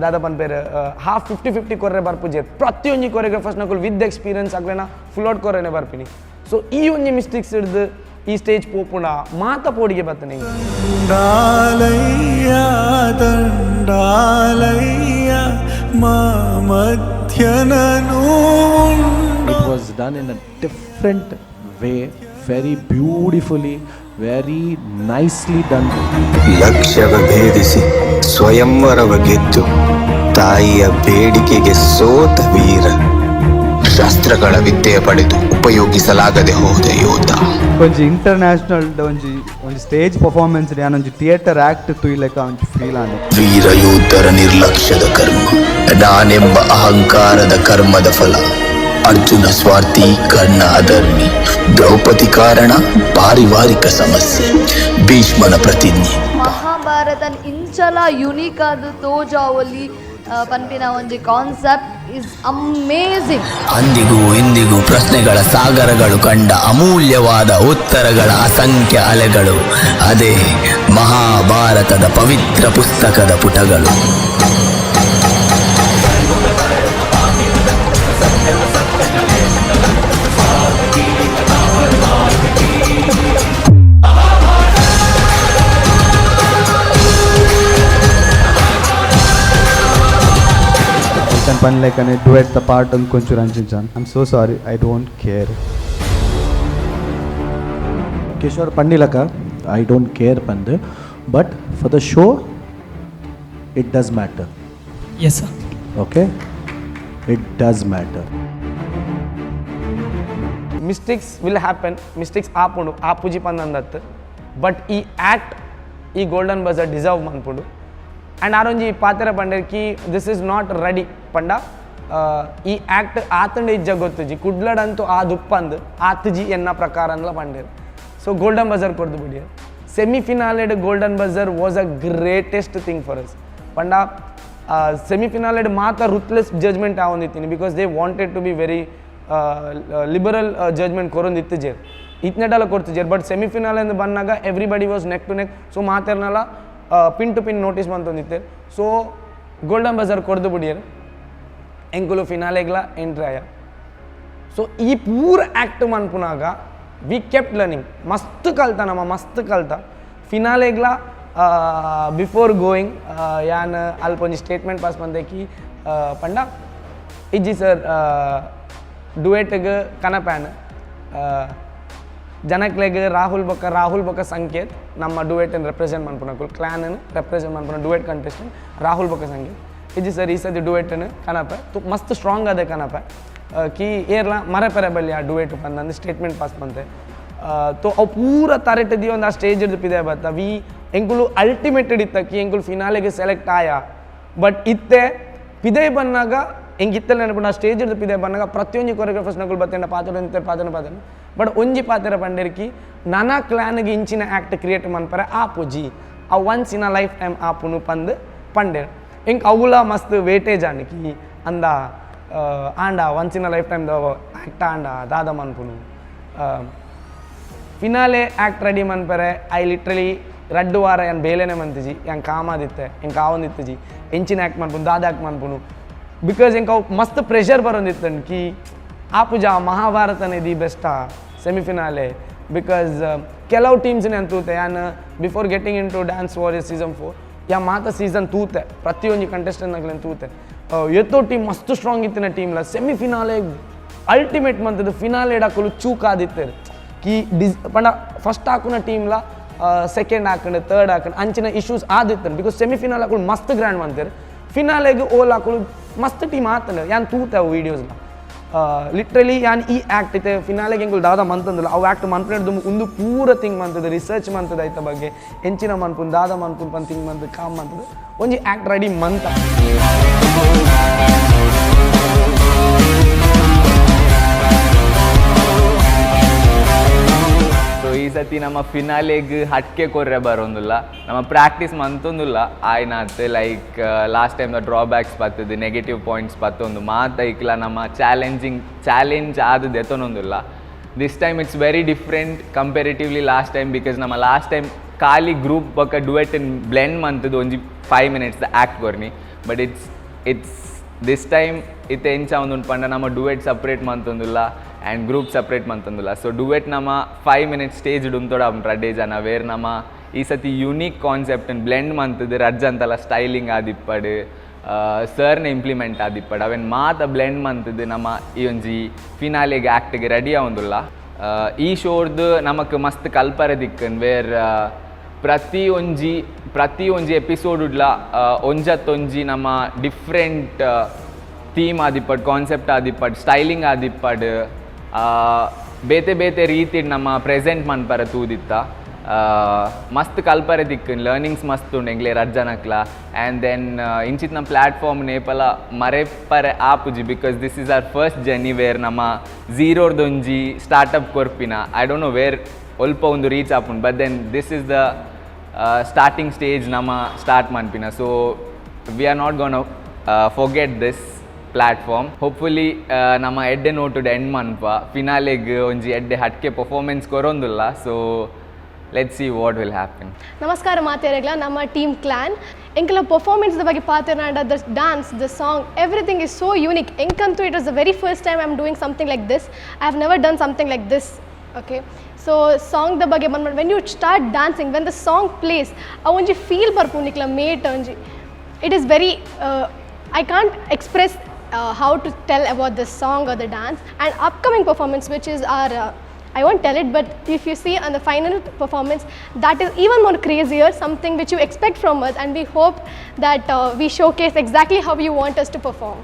U: ದಾದ ಪನ್ಪೇರು, ಹಾಫ್ 50-50 ಕೊರ್ರೆ ಬರ್ಪುಜೆರ್. ಪ್ರತಿಯೊಂಜಿ ಕೊರಿಯೋಗ್ರಾಫರ್ಸ್ ನಕುಲು ವಿತ್ ಎಕ್ಸ್ಪೀರಿಯನ್ಸ್ ಅಕ್ಲೆನ ಫುಲ್ ಔಟ್ ಕೊರ್ರೆನೆ ಬರ್ಪಿನಿ. ಸೊ ಈ ಒಂಜಿ ಮಿಸ್ಟೇಕ್ಸ್ ಹಿಡ್ದು ಈ ಸ್ಟೇಜ್ ಪೋಪುಣ ಮಾತ ಪೋಡಿಗೆ ಬತ್ತನೆ.
E: దండాలయ్యా దండాలయ్యా మా మధ్యనను.
L: It was done in a different way, very beautifully. Very nicely done.
C: ಲಕ್ಷ್ಯವ ಭೇದಿಸಿ ಸ್ವಯಂವರವ ಗೆದ್ದು ತಾಯಿಯ ಬೇಡಿಕೆಗೆ ಸೋತ ವೀರ,
A: ಶಸ್ತ್ರಗಳ ವಿದ್ಯೆ ಪಡೆದು ಉಪಯೋಗಿಸಲಾಗದೆ ಹೋದ ಯೋಧ.
S: ಒಂಜಿ ಇಂಟರ್ನ್ಯಾಷನಲ್ ಒಂಜಿ ಒಂಜಿ ಸ್ಟೇಜ್ ಪರ್ಫಾರ್ಮೆನ್ಸ್, ಯಾನ್ ಒಂಜಿ ಥಿಯೇಟರ್ ಆಕ್ಟ್ ತೂಯಿಲೆಕ ಒಂಜಿ ಫೀಲ್ ಆಂಡ್.
A: ವೀರ ಯೋಧರ ನಿರ್ಲಕ್ಷ್ಯದ ಕರ್ಮ, ನಾನೆಂಬ ಅಹಂಕಾರದ ಕರ್ಮದ ಫಲ. ಅರ್ಜುನ ಸ್ವಾರ್ಥಿ, ಕರ್ಣ ಅಧರ್ಮಿ, ದ್ರೌಪದಿ ಕಾರಣ ಪಾರಿವಾರಿಕ ಸಮಸ್ಯೆ, ಭೀಷ್ಮನ ಪ್ರತಿಜ್ಞೆ.
I: ಮಹಾಭಾರತ ಇಂಚಲ ಯುನೀಕ್ ಆದ್ ತೋಜಾವೊಲಿ ಪನ್ಪಿನ ಒಂಜಿ ಕಾನ್ಸೆಪ್ಟ್ is amazing.
A: ಅಂದಿಗೂ ಇಂದಿಗೂ ಪ್ರಶ್ನೆಗಳ ಸಾಗರಗಳು ಕಂಡ ಅಮೂಲ್ಯವಾದ ಉತ್ತರಗಳ ಅಸಂಖ್ಯ ಅಲೆಗಳು, ಅದೇ ಮಹಾಭಾರತದ ಪವಿತ್ರ ಪುಸ್ತಕದ ಪುಟಗಳು.
S: ಪನ್ ಲೈಕ್ ಡುವೆಟ್ the part ಒಂದು Konchur ಅಂಚಿಂಚಾನ್. I am so sorry, I don't care.
L: Kishore ಪಂಡಿಲಕ I don't care ಪಂದ್, but for the show it does matter.
Q: Yes sir.
L: Okay, it does matter.
U: Mistakes will happen, mistakes ಆಪುಂಡು, ಆಪುಜಿ ಪಂದಂದತ್ತು. But ಈ act ಈ golden buzzer deserve ಮನ್ಪುಂಡು. And ಆರೊಂಜಿ ಪಾತೆರ ಪಂಡೆರ್ ಕಿ this is not ready ಪಂಡ ಈ ಆ್ಯಕ್ಟ್ ಆತಂಡ ಇಜ್ಜ ಗೊತ್ತುಜಿ, ಕುಡ್ಲಡಂತೂ ಆ ದುಪ್ಪಂದು ಆತುಜಿ ಎನ್ನ ಪ್ರಕಾರ ಅಂದ್ಲ ಪಂಡೇರ್. ಸೊ ಗೋಲ್ಡನ್ ಬಜರ್ ಕೊರ್ದು ಬಿಡಿ. ಸೆಮಿಫಿನಾಲೆಡ್ golden buzzer was a greatest thing for us. ಪಂಡ ಸೆಮಿಫಿನಾಲೆಡ್ ಮಾತ್ರ ರುತ್ಲೆಸ್ ಜಜ್ಮೆಂಟ್ ಆವೊಂದಿತ್ತೀನಿ, because they wanted to be very liberal judgement ಕೊರೊಂದಿತ್ತುಜೆರ್, ಇತ್ನೆಟಲ ಕೊರ್ತುಜೆರ್. ಬಟ್ ಸೆಮಿಫಿನಾಲ್ ಅಂದ್ ಬನ್ನಾಗ everybody was neck to neck. So ಮಾತೆರ್ನಲ pin to pin notice ಮಂತೊಂದಿತ್ತೆ. So golden buzzer ಕೊರ್ದು ಬುಡಿಯರ್, ಎಂಕುಲು ಫಿನಾಲೆಗ್ಲ ಎಂಟ್ರಿ ಆಯ. ಸೊ ಈ ಪೂರ ಆ್ಯಕ್ಟ್ ಮನ್ಪುನಾಗ we kept learning, ಮಸ್ತ್ ಕಲ್ತ ನಮ್ಮ, ಮಸ್ತ್ ಕಲ್ತ. ಫಿನಾಲೆಗ್ಲ ಬಿಫೋರ್ ಗೋಯಿಂಗ್ ಯಾನ್ ಅಲ್ಪ ಒಂಜಿ ಸ್ಟೇಟ್ಮೆಂಟ್ ಪಾಸ್ ಮಂತೆ ಕಿ ಪಂಡ ಇಜ್ಜಿ ಸರ್, ಡುಯೆಟ್ಗ್ ಕನಪ್ಯಾನ್ ಜನಕ್ಲೆಗ್ ರಾಹುಲ್ ಬೊಕ್ಕ ಸಂಕೇತ್ ನಮ್ಮ ಡುಯೆಟ್ ರೆಪ್ರೆಸೆಂಟ್ ಮನ್ಪುನಕುಲು, ಕ್ಲಾನ್ ರೆಪ್ರೆಸೆಂಟ್ ಮನ್ಪುನ ಡುಯೆಟ್ ಕಂಟೆಸ್ಟೆಂಟ್ ರಾಹುಲ್ ಬೊಕ್ಕ ಸಂಕೇತ್. ಇಜ್ಜಿ ಸರ್, ಈ ಸತಿ ಡುಯೆಟ್ನ್ ಕನಪೆ ತು ಮಸ್ತ್ ಸ್ಟ್ರಾಂಗ್ ಅದೇ ಕನಪೆ ಕಿ ಏರ್ಲ ಮರಪೆರೆ ಬಲ್ಲಿ ಆ ಡುಯೆಟ್ ಪಂದಂದು ಸ್ಟೇಟ್ಮೆಂಟ್ ಪಾಸ್ ಮಂತೆ. ತೋ ಅವು ಪೂರ ತರೆಟ್ ಒಂದು ಆ ಸ್ಟೇಜ್ ಪಿದೆ ಬತ್ತ ವಿ ಎಂಕುಲು ಅಲ್ಟಿಮೇಟೆಡ್ ಇತ್ತಕ್ಕಿ ಎಂಕುಲು ಫಿನಾಲೆಗೆ ಸೆಲೆಕ್ಟ್ ಆಯ. ಬಟ್ ಇತ್ತೆ ಪಿದೆ ಬನ್ನಾಗ ಎಂಕ್ ಇತ್ತಲ್ಲ ನೆನಪುಂಡು, ಆ ಸ್ಟೇಜ್ ಪಿದೆ ಬನ್ನಾಗ ಪ್ರತಿಯೊಂಜಿ ಕೊರಿಯೋಗ್ರಾಫರ್ಸ್ ನಕುಲು ಬತ್ತೇಂಡ ಪಾತ್ರ ನಿಂತೆ ಪಾತ್ರ ಪಾತ್ರ. ಬಟ್ ಒಂಜಿ ಪಾತ್ರ ಪಂಡೆರ್ಕಿ ನನ ಕ್ಲಾನ್ಗೆ ಇಂಚಿನ ಆ್ಯಕ್ಟ್ ಕ್ರಿಯೇಟ್ ಮನ್ಪರೆ ಆಪುಜಿ, ಆ once in a lifetime ಆಪುನು ಪಂದ್ ಪಂಡೇರ್. ಎಂಕ್ ಅವುಲ ಮಸ್ತ್ ವೇಟೇಜ್ ಆಂಡ್ ಅಂದ ಆಂಡ once in a life time the act ಆಂಡ ದಾದ ಮನ್ಪುನು. ಫಿನಾಲೆ ಆ್ಯಕ್ಟ್ ರೆಡಿ ಮನ್ಪರೆ I literally ರಡ್ಡು ವಾರ ಯಾನ್ ಬೇಲೆನೆ ಮಂತಿಜಿ, ಯಾನ್ ಕಾಮಾದಿತ್ತೆ, ಎಂಕ್ ಆವೊಂದಿತ್ತಿಜಿ ಎಂಚಿನ ಆ್ಯಕ್ಟ್ ಮನ್ಪುನು, ದಾದ ಆ್ಯಕ್ಟ್ ಮನ್ಪುನು. Because ಎಂಕ್ ಅವು ಮಸ್ತ್ ಪ್ರೆಷರ್ ಬರೋಂದಿತ್ತಂಡ್ ಕಿ ಆಪುಜ ಮಹಾಭಾರತನೇ the ಬೆಸ್ಟಾ ಸೆಮಿಫಿನಾಲೆ. Because ಕೆಲವು ಟೀಮ್ಸ್ನೇ ಅಂತ ತೂತೆ ಯಾನ್ before getting into Dance Warrior season 4, ಯಾ ಮಾತ ಸೀಸನ್ ತೂತೆ, ಪ್ರತಿಯೊಂಜಿ ಕಂಟೆಸ್ಟೆಂಟ್ ನಗಲೆನ್ ತೂತೆ. ಎತ್ತೋ ಟೀಮ್ ಮಸ್ತ್ ಸ್ಟ್ರಾಂಗ್ ಇತ್ತಿನ ಟೀಮ್ಲ ಸೆಮಿಫಿನಾಲೆ ಅಲ್ಟಿಮೇಟ್ ಮಂತದ್ದು ಫಿನಾಲೆ ಡಾಕುಲು ಚೂಕ್ ಆದಿತ್ತೇರು ಕಿ ಡಿಸ್ ಪಂಡ ಫಸ್ಟ್ ಹಾಕುನ ಟೀಮ್ಲ ಸೆಕೆಂಡ್ ಹಾಕೊಂಡು ಥರ್ಡ್ ಹಾಕೊಂಡು ಅಂಚಿನ ಇಶ್ಯೂಸ್ ಆದಿತ್ತನು. Because semifinal ಹಾಕುಲು ಮಸ್ತ್ ಗ್ರ್ಯಾಂಡ್ ಮಂತೇರು, ಫಿನಾಲೆಗ್ ಓಲ್ ಹಾಕುಲು ಮಸ್ತ್ ಟೀಮ್ ಆತನ. ಯಾನ್ ತೂತೆ ಅವು ವೀಡಿಯೋಸ್ಲ ಲಿಟ್ರಲಿ. ಯಾನ್ ಈ ಆ್ಯಕ್ಟ್ ಇತ್ತೆ ಫಿನಾಲೆಗೆ ಎಂಕುಲು ದಾದ ಮಂತಂದಿಲ್ಲ, ಅವು ಆ್ಯಕ್ಟ್ ಮನ್ಪುನೆಡ್ದು ಉಂದು ಪೂರ ಥಿಂಕ್ ಮಂತದ, ರಿಸರ್ಚ್ ಮಂತದ, ಐತ ಬಗ್ಗೆ ಎಂಚಿನ ಮನ್ಪುನ್ ದಾದ ಮನ್ಪುನ್ ಪನ್ ಥಿಂಕ್ ಮಂತ್ ಕಾಮ್ ಮಂತದ ಒಂಜಿ ಆ್ಯಕ್ಟ್ ರೆಡಿ ಮಂತ.
T: ಸೊ ಈ ಸತಿ ನಮ್ಮ ಫಿನಾಲೆಗ್ ಹಟ್ಕೆ ಕೊರ್ರೆ ಬರೋಂದಿಲ್ಲ, ನಮ್ಮ ಪ್ರಾಕ್ಟೀಸ್ ಮಂತೊಂದುಲ್ಲ ಆಯ್ನಾತ್. Like last time the drawbacks ಬರ್ತದೆ, ನೆಗೆಟಿವ್ ಪಾಯಿಂಟ್ಸ್ ಬತ್ತೊಂದು ಮಾತ ಇಕ್ಲ ನಮ್ಮ ಚಾಲೆಂಜಿಂಗ್ ಚಾಲೆಂಜ್ ಆದದ್ದು ಎತ್ತೊಂದಿಲ್ಲ. This time it's very different comparatively last time, because ನಮ್ಮ ಲಾಸ್ಟ್ ಟೈಮ್ ಖಾಲಿ ಗ್ರೂಪ್ ಬೊಕ್ಕ ಡುವೆಟ್ ಬ್ಲೆಂಡ್ ಮಂತದ್ದು ಒಂಜಿ 5 ಮಿನಿಟ್ಸ್ ಆ್ಯಕ್ಟ್ ಕೊರ್ನಿ. But it's this time ಇತ್ತೆ ಎಂಚ ಒಂದುಂಡು ಪಂಡ ನಮ್ಮ ಡುವೆಟ್ ಸಪ್ರೇಟ್ ಮಂತೊಂದುಲ್ಲ ಆ್ಯಂಡ್ ಗ್ರೂಪ್ ಸಪ್ರೇಟ್ ಮಂತೊಂದುಲ್ಲ. ಸೊ ಡುವೆಟ್ ನಮ್ಮ 5 ಮಿನಿಟ್ಸ್ ಸ್ಟೇಜ್ ಉಂತೊಡ ರಡ್ಡೆ ಜನ ವೇರ್ ನಮ್ಮ ಈ ಸತಿ ಯುನೀಕ್ ಕಾನ್ಸೆಪ್ಟ್ ಬ್ಲೆಂಡ್ ಮಂತದ್ದು ರಜ್ಜ್ ಅಂತಲ್ಲ ಸ್ಟೈಲಿಂಗ್ ಆದಿಪ್ಪಡು, ಸರ್ನ ಇಂಪ್ಲಿಮೆಂಟ್ ಆದಿಪ್ಪಡು, ಅವೆನ್ ಮಾತ ಬ್ಲೆಂಡ್ ಮಂತದ್ದು ನಮ್ಮ ಈ ಒಂಜಿ ಫಿನಾಲೆಗೆ ಆ್ಯಕ್ಟ್ಗೆ ರೆಡಿ ಆವೊಂದುಲ್ಲ. ಈ ಶೋರ್ದು ನಮಕ್ ಮಸ್ತ್ ಕಲ್ಪರೆ ದಿಕ್ಕನ್ ವೇರ್ ಪ್ರತಿ ಒಂಜಿ ಪ್ರತಿ ಒಂಜಿ ಎಪಿಸೋಡ್ ಉಡ್ಲ ಒಂಜತ್ತೊಂಜಿ ನಮ್ಮ ಡಿಫ್ರೆಂಟ್ ಥೀಮ್ ಆದಿಪ್ಪಡ್, ಕಾನ್ಸೆಪ್ಟ್ ಆದಿಪ್ಪಡ್, ಸ್ಟೈಲಿಂಗ್ ಆದಿಪ್ಪಡ್, ಬೇತೆ ಬೇತೆ ರೀತಿಡ್ ನಮ್ಮ ಪ್ರೆಸೆಂಟ್ ಮನ್ಪರ ತೂದಿತ್ತ. ಮಸ್ತ್ ಕಲ್ಪರೆ ದಿಕ್ಕನ್, ಲರ್ನಿಂಗ್ಸ್ ಮಸ್ತ್ ಉಂಡು ಎಂಕ್ಲೆ ರಡ್ಡ್ ಜನಕ್ಲ. ಆ್ಯಂಡ್ then ಇಂಚಿತ್ನ ಪ್ಲಾಟ್ಫಾರ್ಮ್ ನೇಪಲ ಮರೆಪರೆ ಆಪುಜಿ, because this is our first journey where ನಮ್ಮ ಝೀರೋರ್ದೊಂಜಿ ಸ್ಟಾರ್ಟಪ್ ಕೊರ್ಪಿನ. I don't know wear ಒಲ್ಪ ಒಂದು ರೀಚ್ ಆಪುಂಡು, but then this is the starting stage ನಮ್ಮ start ಮನ್ಪಿನ. So we are not gonna forget this platform, hopefully. ನಮ್ಮ ಎಡ್ಡೆ ನೋಟುಡ್ and ಮನ್ಪ, ಫಿನಾಲೆಗ್ ಒಂಜಿ ಎಡ್ಡೆ ಹಟ್ಕೆ performance ಕೊರೊಂದುಲ್ಲ. So let's see what will happen.
F: ನಮಸ್ಕಾರ ಮಾತೇರೆಗ್ಲ. ನಮ್ಮ ಟೀಮ್ ಕ್ಲಾನ್. ಎಂಕಲ ಪರ್ಫಾರ್ಮೆನ್ಸ್ ಬಗ್ಗೆ ಪಾತೆರ್ನಾಂಡ, the dance, the song, everything is so unique. ಎಂಕಂತೂ it was the very first time I am doing something like this. I have never done something like this, okay? So song the ಬಗ್ಗೆ ಬಂದ್ಬಿಟ್ಟು, when you start dancing, when the song plays, ಆ ಒಂಜಿ feel ಬರ್ಪುಂಡು ನಿಕ್ಲ mate ಒಂಜಿ. It is very, I can't express how to tell about this song or the dance and upcoming performance, which is our, I won't tell it, but if you see on the final performance, that is even more crazier, something which you expect from us, and we hope that we showcase exactly how you want us to perform.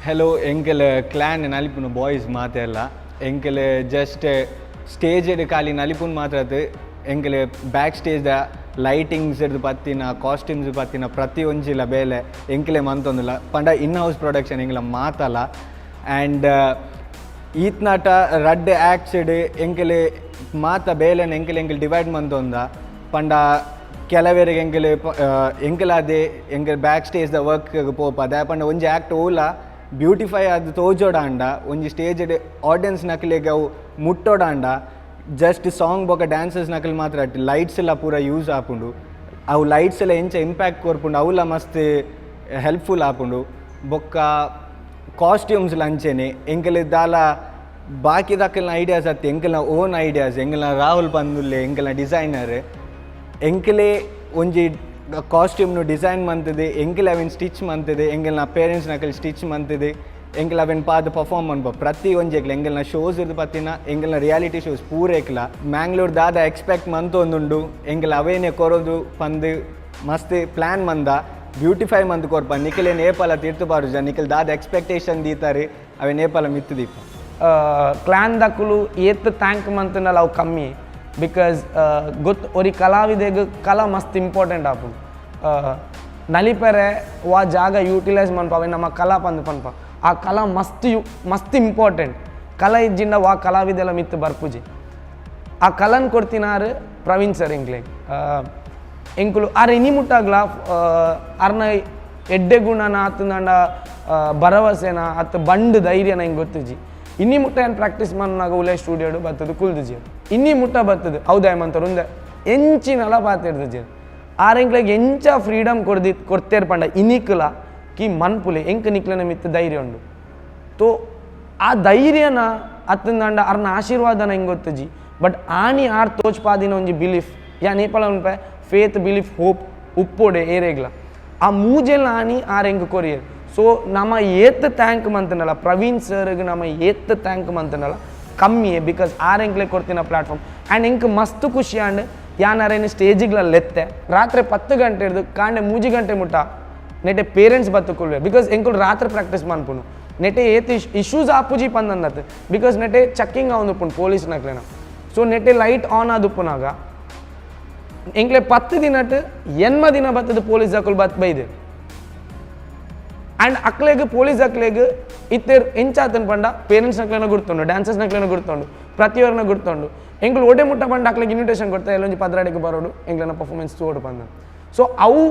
V: Hello, ಎಂಕಲ್ clan ನಲಿಪುನ boys ಮಾತೆಲ್ಲ. ಎಂಕಲ್ just stage ಖಾಲಿ ನಲಿಪುನ ಮಾತ್ರ ಅದು. ಎಂಕಲ್ back stage the lightings ಹಿಡ್ದು ಪತ್ತಿನ, costumes ಪತ್ತಿನ, ಪ್ರತಿ ಒಂಜಿಲ ಬೇಲೆ ಎಂಕಲೆ ಮಂತೊಂದುಲ್ಲ. ಪಂಡ ಇನ್ ಹೌಸ್ ಪ್ರೊಡಕ್ಷನ್ ಎಂಕಲ ಮಾತಲ್ಲ. ಆ್ಯಂಡ್ ಈತ್ನಾಟ ರಡ್ಡ್ ಆ್ಯಕ್ಟ್ಸ್ಡ್ ಎಂಕಲೆ ಮಾತ ಬೇಲೆನ್ ಎಂಕಲ್ ಎಂಕಲ್ ಡಿವೈಡ್ ಮಂತೊಂದ. ಪಂಡ ಕೆಲವೆರಿಗೆ ಎಂಕಲ್ ಎಂಕಲಾದೆ ಎಂಕಲ್ ಬ್ಯಾಕ್ ಸ್ಟೇಜ್ the work ಪೋಪ ದಾಯೆ ಪಂಡ ಒಂಜಿ ಆ್ಯಕ್ಟ್ ಓಲ ಬ್ಯೂಟಿಫೈ ಆದ್ ತೋಜೋಡಾಂಡ, ಒಂಜಿ ಸ್ಟೇಜ್ ಆಡಿಯನ್ಸ್ ನಕಲಿಗೆ ಅವು ಮುಟ್ಟೋಡಾಂಡ, ಜಸ್ಟ್ ಸಾಂಗ್ ಬೊಕ ಡ್ಯಾನ್ಸರ್ಸ್ ನಕಲ್ ಮಾತ್ರ ಅಟ್ ಲೈಟ್ಸ್ ಎಲ್ಲ ಪೂರ ಯೂಸ್ ಆಪುಂಡು. ಅವು ಲೈಟ್ಸ್ ಎಲ್ಲ ಎಂಚ ಇಂಪ್ಯಾಕ್ಟ್ ಕೊರ್ಪುಂಡು, ಅವುಲ ಮಸ್ತ್ ಹೆಲ್ಪ್ಫುಲ್ ಆಪುಂಡು. ಬೊಕ್ಕ ಕಾಸ್ಟ್ಯೂಮ್ಸ್ ಅಂಚೆನೆ ಎಂಕಲ್ ದಾಲ ಬಾಕಿ ದಕ್ಕಲ್ನ ಐಡಿಯಾಸ್ ಅತ್ತೆ, ಎಂಕಲ್ನ ಓನ್ ಐಡಿಯಾಸ್. ಎಂಕಲ್ನ ರಾಹುಲ್ ಪಂದುಲ್ಲೆ, ಎಂಕಲ್ನ ಡಿಸೈನರ್. ಎಂಕಲೇ ಒಂಜಿ ಕಾಸ್ಟ್ಯೂಮ್ನು ಡಿಸೈನ್ ಮಂತದೆ, ಎಂಕಲ್ ಅವೆನ್ ಸ್ಟಿಚ್ ಮಂತದೆ, ಎಂಕಲ್ನ ಪೇರೆಂಟ್ಸ್ ನಕಲ್ ಸ್ಟಿಚ್ ಮಂತದೆ, ಎಂಕಲ್ ಅವೆನ್ ಪಾದ ಪರ್ಫಾರ್ಮ್ ಮನ್ಪ. ಪ್ರತಿ ಒಂಜಿ ಎಂಕಲ್ ಎಂಕಲ್ನ ಶೋಸ್ ಇರ್ದು ಪತ್ತಿನ, ಎಂಕಲ್ನ ರಿಯಾಲಿಟಿ ಶೋಸ್ ಪೂರ ಎಕ್ಲ ಮ್ಯಾಂಗ್ಳೂರ್ ದಾದ ಎಕ್ಸ್ಪೆಕ್ಟ್ ಮಂತೊಂದುಂಡು, ಎಂಕಲ್ ಅವೇನೆ ಕೊರೊಂದು ಪಂದ್ ಮಸ್ತ್ ಪ್ಲ್ಯಾನ್ ಮಂದ, ಬ್ಯೂಟಿಫೈ ಮಂತ್ ಕೊರ್ಪ. ನಿಖಲೇನ್ ಏಪಲ ತೀರ್ತು ಪಾರುಜ. ನಿಖಲ್ ದಾದ ಎಕ್ಸ್ಪೆಕ್ಟೇಷನ್ ದೀತಾರೆ, ಅವೇನ್ ಏಪಲ ಮಿತ್ತು ದೀಪ.
U: ಕ್ಲಾನ್ ದಕುಲು ಏತ್ thank ಮಂತುಂಡಲ ಅವು ಕಮ್ಮಿ, because ಗೊತ್ತು ಒರಿ ಕಲಾವಿದೆಗ್ ಕಲಾ ಮಸ್ತ್ ಇಂಪಾರ್ಟೆಂಟ್ ಆಪುಂಡು. ನಲಿಪೆರೆ ವಾ ಜಾಗ ಯೂಟಿಲೈಸ್ ಮನ್ಪ, ಅವೆ ನಮ್ಮ ಕಲಾ ಪಂದ್ ಪನ್ಪ. ಆ ಕಲಾ ಮಸ್ತ್ you ಮಸ್ತ್ ಇಂಪಾರ್ಟೆಂಟ್. ಕಲಾ ಇಜ್ಜಿಂಡ ವಾ ಕಲಾವಿದೆಲ ಮಿತ್ತು ಬರ್ಪುಜಿ. ಆ ಕಲನ್ ಕೊಡ್ತಿನಾರು ಪ್ರವೀಣ್ ಸರ್ ಎಂಕ್ಲೆಗ್. ಎಂಕುಲು ಆರ್ ಇನಿ ಮುಟ್ಟಾಗ್ಲ ಅರ್ನ ಎಡ್ಡೆ ಗುಣನ ಆತಂಡ ಭರವಸೆನ ಅತ್ತ ಬಂಡ್ ಧೈರ್ಯನ ಹಿಂಗೆ ಗೊತ್ತಿಜಿ. ಇನ್ನಿ ಮುಟ್ಟ ಏನು ಪ್ರಾಕ್ಟೀಸ್ ಮನ್ನಾಗ ಉಲೆ ಸ್ಟುಡಿಯೋಡು ಬರ್ತದೆ ಕುಲ್ದುಜಿ. ಇನ್ನಿ ಮುಟ್ಟ ಬರ್ತದೆ, ಹೌದಾ ಮಂತರು ಉಂದೆ ಎಂಚಿನಲ ಪಾತಿರ್ದುಜಿ. ಆರ್ ಎಂಕ್ಲೆಗ್ ಎಂಚ ಫ್ರೀಡಮ್ ಕೊಡ್ದಿ ಕೊಡ್ತೇರ್ ಪಂಡ, ಇನಿಕ್ಲ ಕಿ ಮನ್ಪುಲೆ, ಎಂಕ್ ನಿಕ್ಲನ ಮಿತ್ತು ಧೈರ್ಯ ಉಂಡು. ತೋ ಆ ಧೈರ್ಯನ ಅತ್ತಂದಂಡ ಅರ್ನ ಆಶೀರ್ವಾದನ ಹಿಂಗೆ ಗೊತ್ತುಜಿ, ಬಟ್ ಆನಿ ಆರ್ ತೋಚ್ಪಾದಿನ ಒಂಜಿ ಬಿಲೀಫ್ ಯಾ ನೇಪಾಳ ಉಂಪೆ ಫೇತ್, ಬಿಲೀಫ್, ಹೋಪ್ ಉಪ್ಪೋಡೆ ಏರೆಗ್ಲ ಆ ಮೂಜೆಲ್ ಆನಿ ಆರ್ ಎಂಕ್ ಕೊರಿಯರ್. ಸೊ ನಮ್ಮ ಏತ್ thank ಮಂತನಲ್ಲ, ಪ್ರವೀಣ್ ಸರ್ಗೆ ನಮ್ಮ ಏತ್ thank ಮಂತನಲ್ಲ ಕಮ್ಮಿಯೇ, because are ಎಂಕ್ಲೆ ಕೊಡ್ತಿನ ಪ್ಲಾಟ್ಫಾರ್ಮ್. ಆ್ಯಂಡ್ ಎಂಕ್ ಮಸ್ತ್ ಖುಷಿ ಆಂಡ್ ಯಾನಾರೇನು ಸ್ಟೇಜಿಗ್ಲ ಲೆತ್ತೆ. ರಾತ್ರಿ 10 ಗಂಟೆ ಹಿಡ್ದು ಕಾಂಡೆ 3 ಗಂಟೆ ಮುಟ್ಟ ನೆಟೆ ಪೇರೆಂಟ್ಸ್ ಬತ್ತುಕೊಳ್ವೆ, because ಎಂಕುಲು ರಾತ್ರಿ ಪ್ರಾಕ್ಟೀಸ್ ಮನ್ಪುನು. ನೆಟೆ ಏತ್ ಇಶ್ಯೂಸ್ ಆಪುಜಿ ಪಂದಂದತ್, because ನೆಟೆ ಚೆಕ್ಕಿಂಗ್ ಆವೊಂದುಪ್ಪುಂಡು ಪೊಲೀಸ್ ನಕ್ಲೆನ. ಸೊ ನೆಟೆ ಲೈಟ್ ಆನ್ ಆದುಪ್ಪುನಾಗ ಎಂಕ್ಲೆ 10 ದಿನಟ್ 8 ದಿನ ಬತ್ತದ ಪೊಲೀಸ್ ಅಕುಲು ಬತ್ ಬೈದೆ. ಆ್ಯಂಡ್ ಅಕ್ಲೆಗ್ ಪೊಲೀಸ್ ಅಕ್ಲೆಗ್ ಇತ್ತೆರ್ ಎಂಚಾತನ್ ಪಂಡ, ಪೇರೆಂಟ್ಸ್ ನಕ್ಲೆನ ಗುರ್ತುಂಡು, ಡ್ಯಾನ್ಸರ್ಸ್ ನಕ್ಲೆನ ಗುರ್ತುಂಡು, ಪ್ರತಿಯೊರ್ನ ಗುರ್ತುಂಡು. ಎಂಕುಲು ಒಡೆ ಮುಟ್ಟ ಪಂಡ ಅಕ್ಲೆಗ್ ಇನ್ವಿಟೇಷನ್ ಕೊಡ್ತಾ, ಎಲ್ಲೊಂಜಿ ಪದ್ರಾಡಿಗೆ ಬರೋಡು, ಎಂಕ್ಲೆನ ಪರ್ಫಾರ್ಮೆನ್ಸ್ ತೋಡು ಪಂದ. ಸೊ ಅವು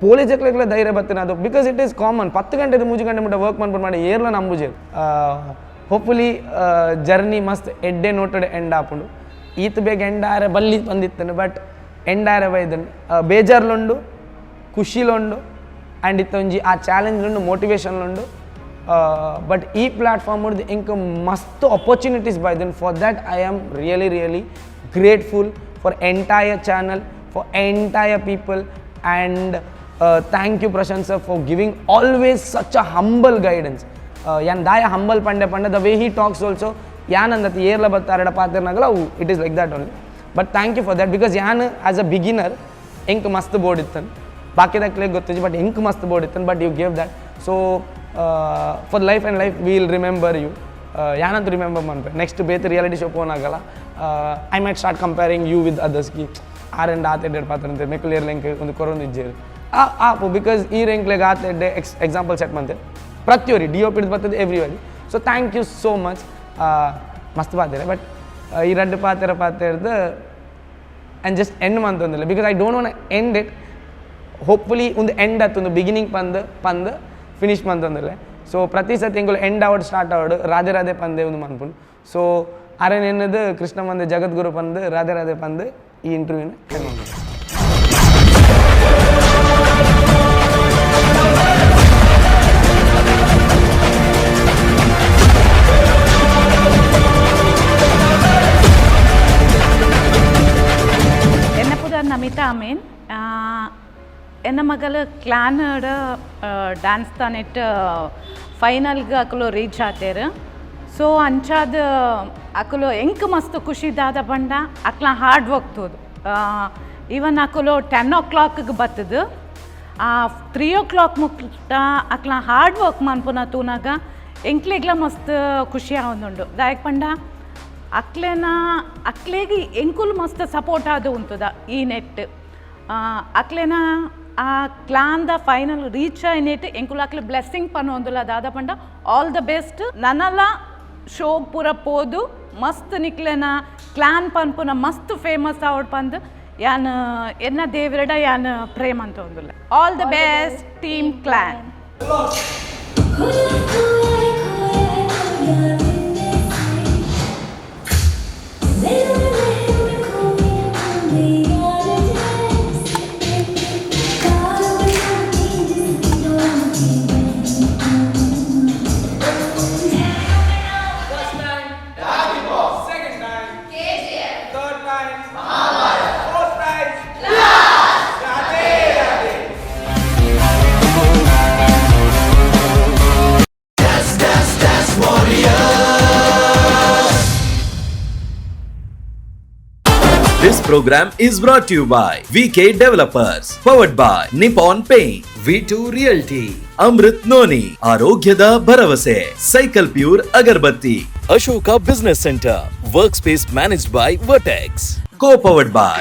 U: ಪೊಲೀಸ್ ಅಕ್ಲೆಗ್ಲ ಧೈರ್ಯ ಬತ್ತಿನ ಅದು, because it is common. 10 ಗಂಟೆದ 3 ಗಂಟೆ ಮುಟ್ಟ ವರ್ಕ್ ಮನ್ಪುಂಡು ಮಾಡಿ ಏರ್ಲ ನಂಬುಜೆ. ಹೋಪ್ಫುಲಿ ಜರ್ನಿ ಮಸ್ತ್ ಎಡ್ಡೆ ನೋಟೆಡ್ ಎಂಡ್ ಆಪುಂಡು. ಈತ್ ಬೇಗ ಎಂಡ್ ಆರೆ ಬಲ್ಲಿ ಬಂದಿತ್ತನು, ಬಟ್ ಎಂಡ್ ಆರೆ ಬೈದನ್. ಬೇಜಾರ್ಲುಂಡು, ಖುಷಿಲುಂಡು, ಆ್ಯಂಡ್ ಇತ್ತೊಂಜಿ ಆ ಚಾಲೆಂಜ್ ಮೋಟಿವೇಶನ್ ಉಂಡು. ಬಟ್ ಈ ಪ್ಲಾಟ್ಫಾರ್ಮ್ ಎಂಕ್ ಮಸ್ತ್ opportunities ಬೈದನ್. For that I am really, really grateful. For for entire channel, for entire people. And thank you Prashant sir for giving always such a humble guidance. ಯಾನ್ ದಾಯ humble ಪಂಡೆ ಪಂಡ the way he talks also ಯಾನಂದತ್ ಏರ್ಲ ಬತ್ತಾರಡ ಪಾತಿರ್ನಾಗಲ ಅವು it is like that only. But thank you for that, because ಯಾನ್ as a beginner ಎಂಕ್ ಮಸ್ತ್ board ಇತ್ತನ್, ಬಾಕಿದಕ್ಲೆ ಗೊತ್ತಿಜ್ಜಿ, but ಎಂಕ್ ಮಸ್ತ್ board ಇತ್ತನ್, but you gave that. So for life and life we will remember you. ಯಾನಂತ remember ಮನ್ಪೆ next ಬೇತೆ reality show ಪೋನಾಗಲ್ಲ I might start comparing you with others Ki are and ಆತ ಎಡ್ಡೆ ಪಾತ್ರ ಅಂತೆ ಮೆಕ್ಕುಲ್ ಏರ್ಲ ಎಂಕ್ ಒಂದು ಕೊರೊಂದು ಇಜ್ಜೇರು ಆಪು, because ಈ ರೆಂಕ್ಲೆಗ್ ಆತ ಎಡ್ಡೆ ಎಕ್ಸಾಂಪಲ್ ಸೆಟ್ ಮಂತೆ ಪ್ರತಿಯೊರಿ ಡಿ ಒ ಪಿಡ್ದು ಬರ್ತದೆ everybody. So thank you so much. ಮಸ್ತ್ ಪಾತೆರೆ, ಬಟ್ ಈ ರಡ್ಡ್ ಪಾತೆರ ಪಾತೆರ್ದು and just end ಮಂತೊಂದಿಲ್ಲ, because I don't want end it. Hopefully ಒಂದು ಎಂಡ್ ಆತು, ಒಂದು ಬಿಗಿನಿಂಗ್ ಪಂದ್ ಪಂದ್ ಫಿನಿಶ್ ಮಂತೊಂದಿಲ್ಲ. ಸೊ ಪ್ರತಿ ಸತಿ ಎಂಕುಲು ಎಂಡ್ ಆವಡ್ ಸ್ಟಾರ್ಟ್ ಆವಡ್ ರಾಧೆ ರಾಧೆ ಪಂದೆ ಒಂದು ಮನ್ಪುಂಡು. ಸೊ ಅರೆನ್ ಎನ್ನದು ಕೃಷ್ಣ ಮಂದೆ ಜಗದ್ಗುರು ಪಂದ್ ರಾಧೆ ರಾಧೆ ಪಂದ್ ಈ ಇಂಟರ್ವ್ಯೂನ ಎಂಡ್ ಮಂತೊಂದು.
G: ಎನ್ನ ಪುದರ್ ನಮಿತಾ ಅಮೀನ್. ಎನ್ನ ಮಗಲು ಕ್ಲಾನಡ್ ಡ್ಯಾನ್ಸ್ ತಾನೆಟ್ ಫೈನಲ್ಗೆ ಅಕುಲು ರೀಚ್ ಆತೇರು. ಸೊ ಅಂಚಾದ ಅಕುಲು ಎಂಕ್ ಮಸ್ತ್ ಖುಷಿ ದಾದ ಪಂಡ ಅಕ್ಲ ಹಾರ್ಡ್ ವರ್ಕ್ ತೂದು. ಈವನ್ ಅಕುಲು 10 o'clock ಬತ್ತದು 3 o'clock ಮುಕ್ತ ಅಕ್ಲ ಹಾರ್ಡ್ ವರ್ಕ್ ಮನ್ಪುನ ತೂನಾಗ ಎಂಕ್ಲೆಗ್ಲ ಮಸ್ತ್ ಖುಷಿ ಆವೊಂದುಂಡು. ದಾಯಕ್ ಪಂಡ ಅಕ್ಲೆನ ಅಕ್ಲೆಗ್ ಎಂಕುಲು ಮಸ್ತ್ ಸಪೋರ್ಟ್ ಆದ್ ಉಂತುದ ಈ ನೆಟ್ ಅಕ್ಲೆನ ಆ clan the final reach ಆಯ್ನೆಟ್ ಎಂಕುಲು ಅಕ್ಲೆ ಬ್ಲೆಸ್ಸಿಂಗ್ ಪನೊಂದುಲ ದಾದ ಪಂಡ all the best. ನನಲ ಶೋ ಪೂರ ಪೋದು ಮಸ್ತ್ ನಿಕ್ಲೆನ ಕ್ಲಾನ್ ಪನ್ಪುನ ಮಸ್ತ್ ಫೇಮಸ್ ಆವಡ್ ಪಂದ್ ಯಾನ್ ಎನ್ನ ದೇವರಡ ಯಾನ್ ಪ್ರೇಮ್ ಅಂತ ಒಂದುಲ್ಲ. All the best team clan.
J: This program is brought to you by VK Developers, powered by Nippon Paint, V2 Realty, Amrit Noni, ಆರೋಗ್ಯದ ಭರವಸೆ, Cycle Pure Agarbatti, Ashoka Business Center, Workspace managed by Vertex, co-powered by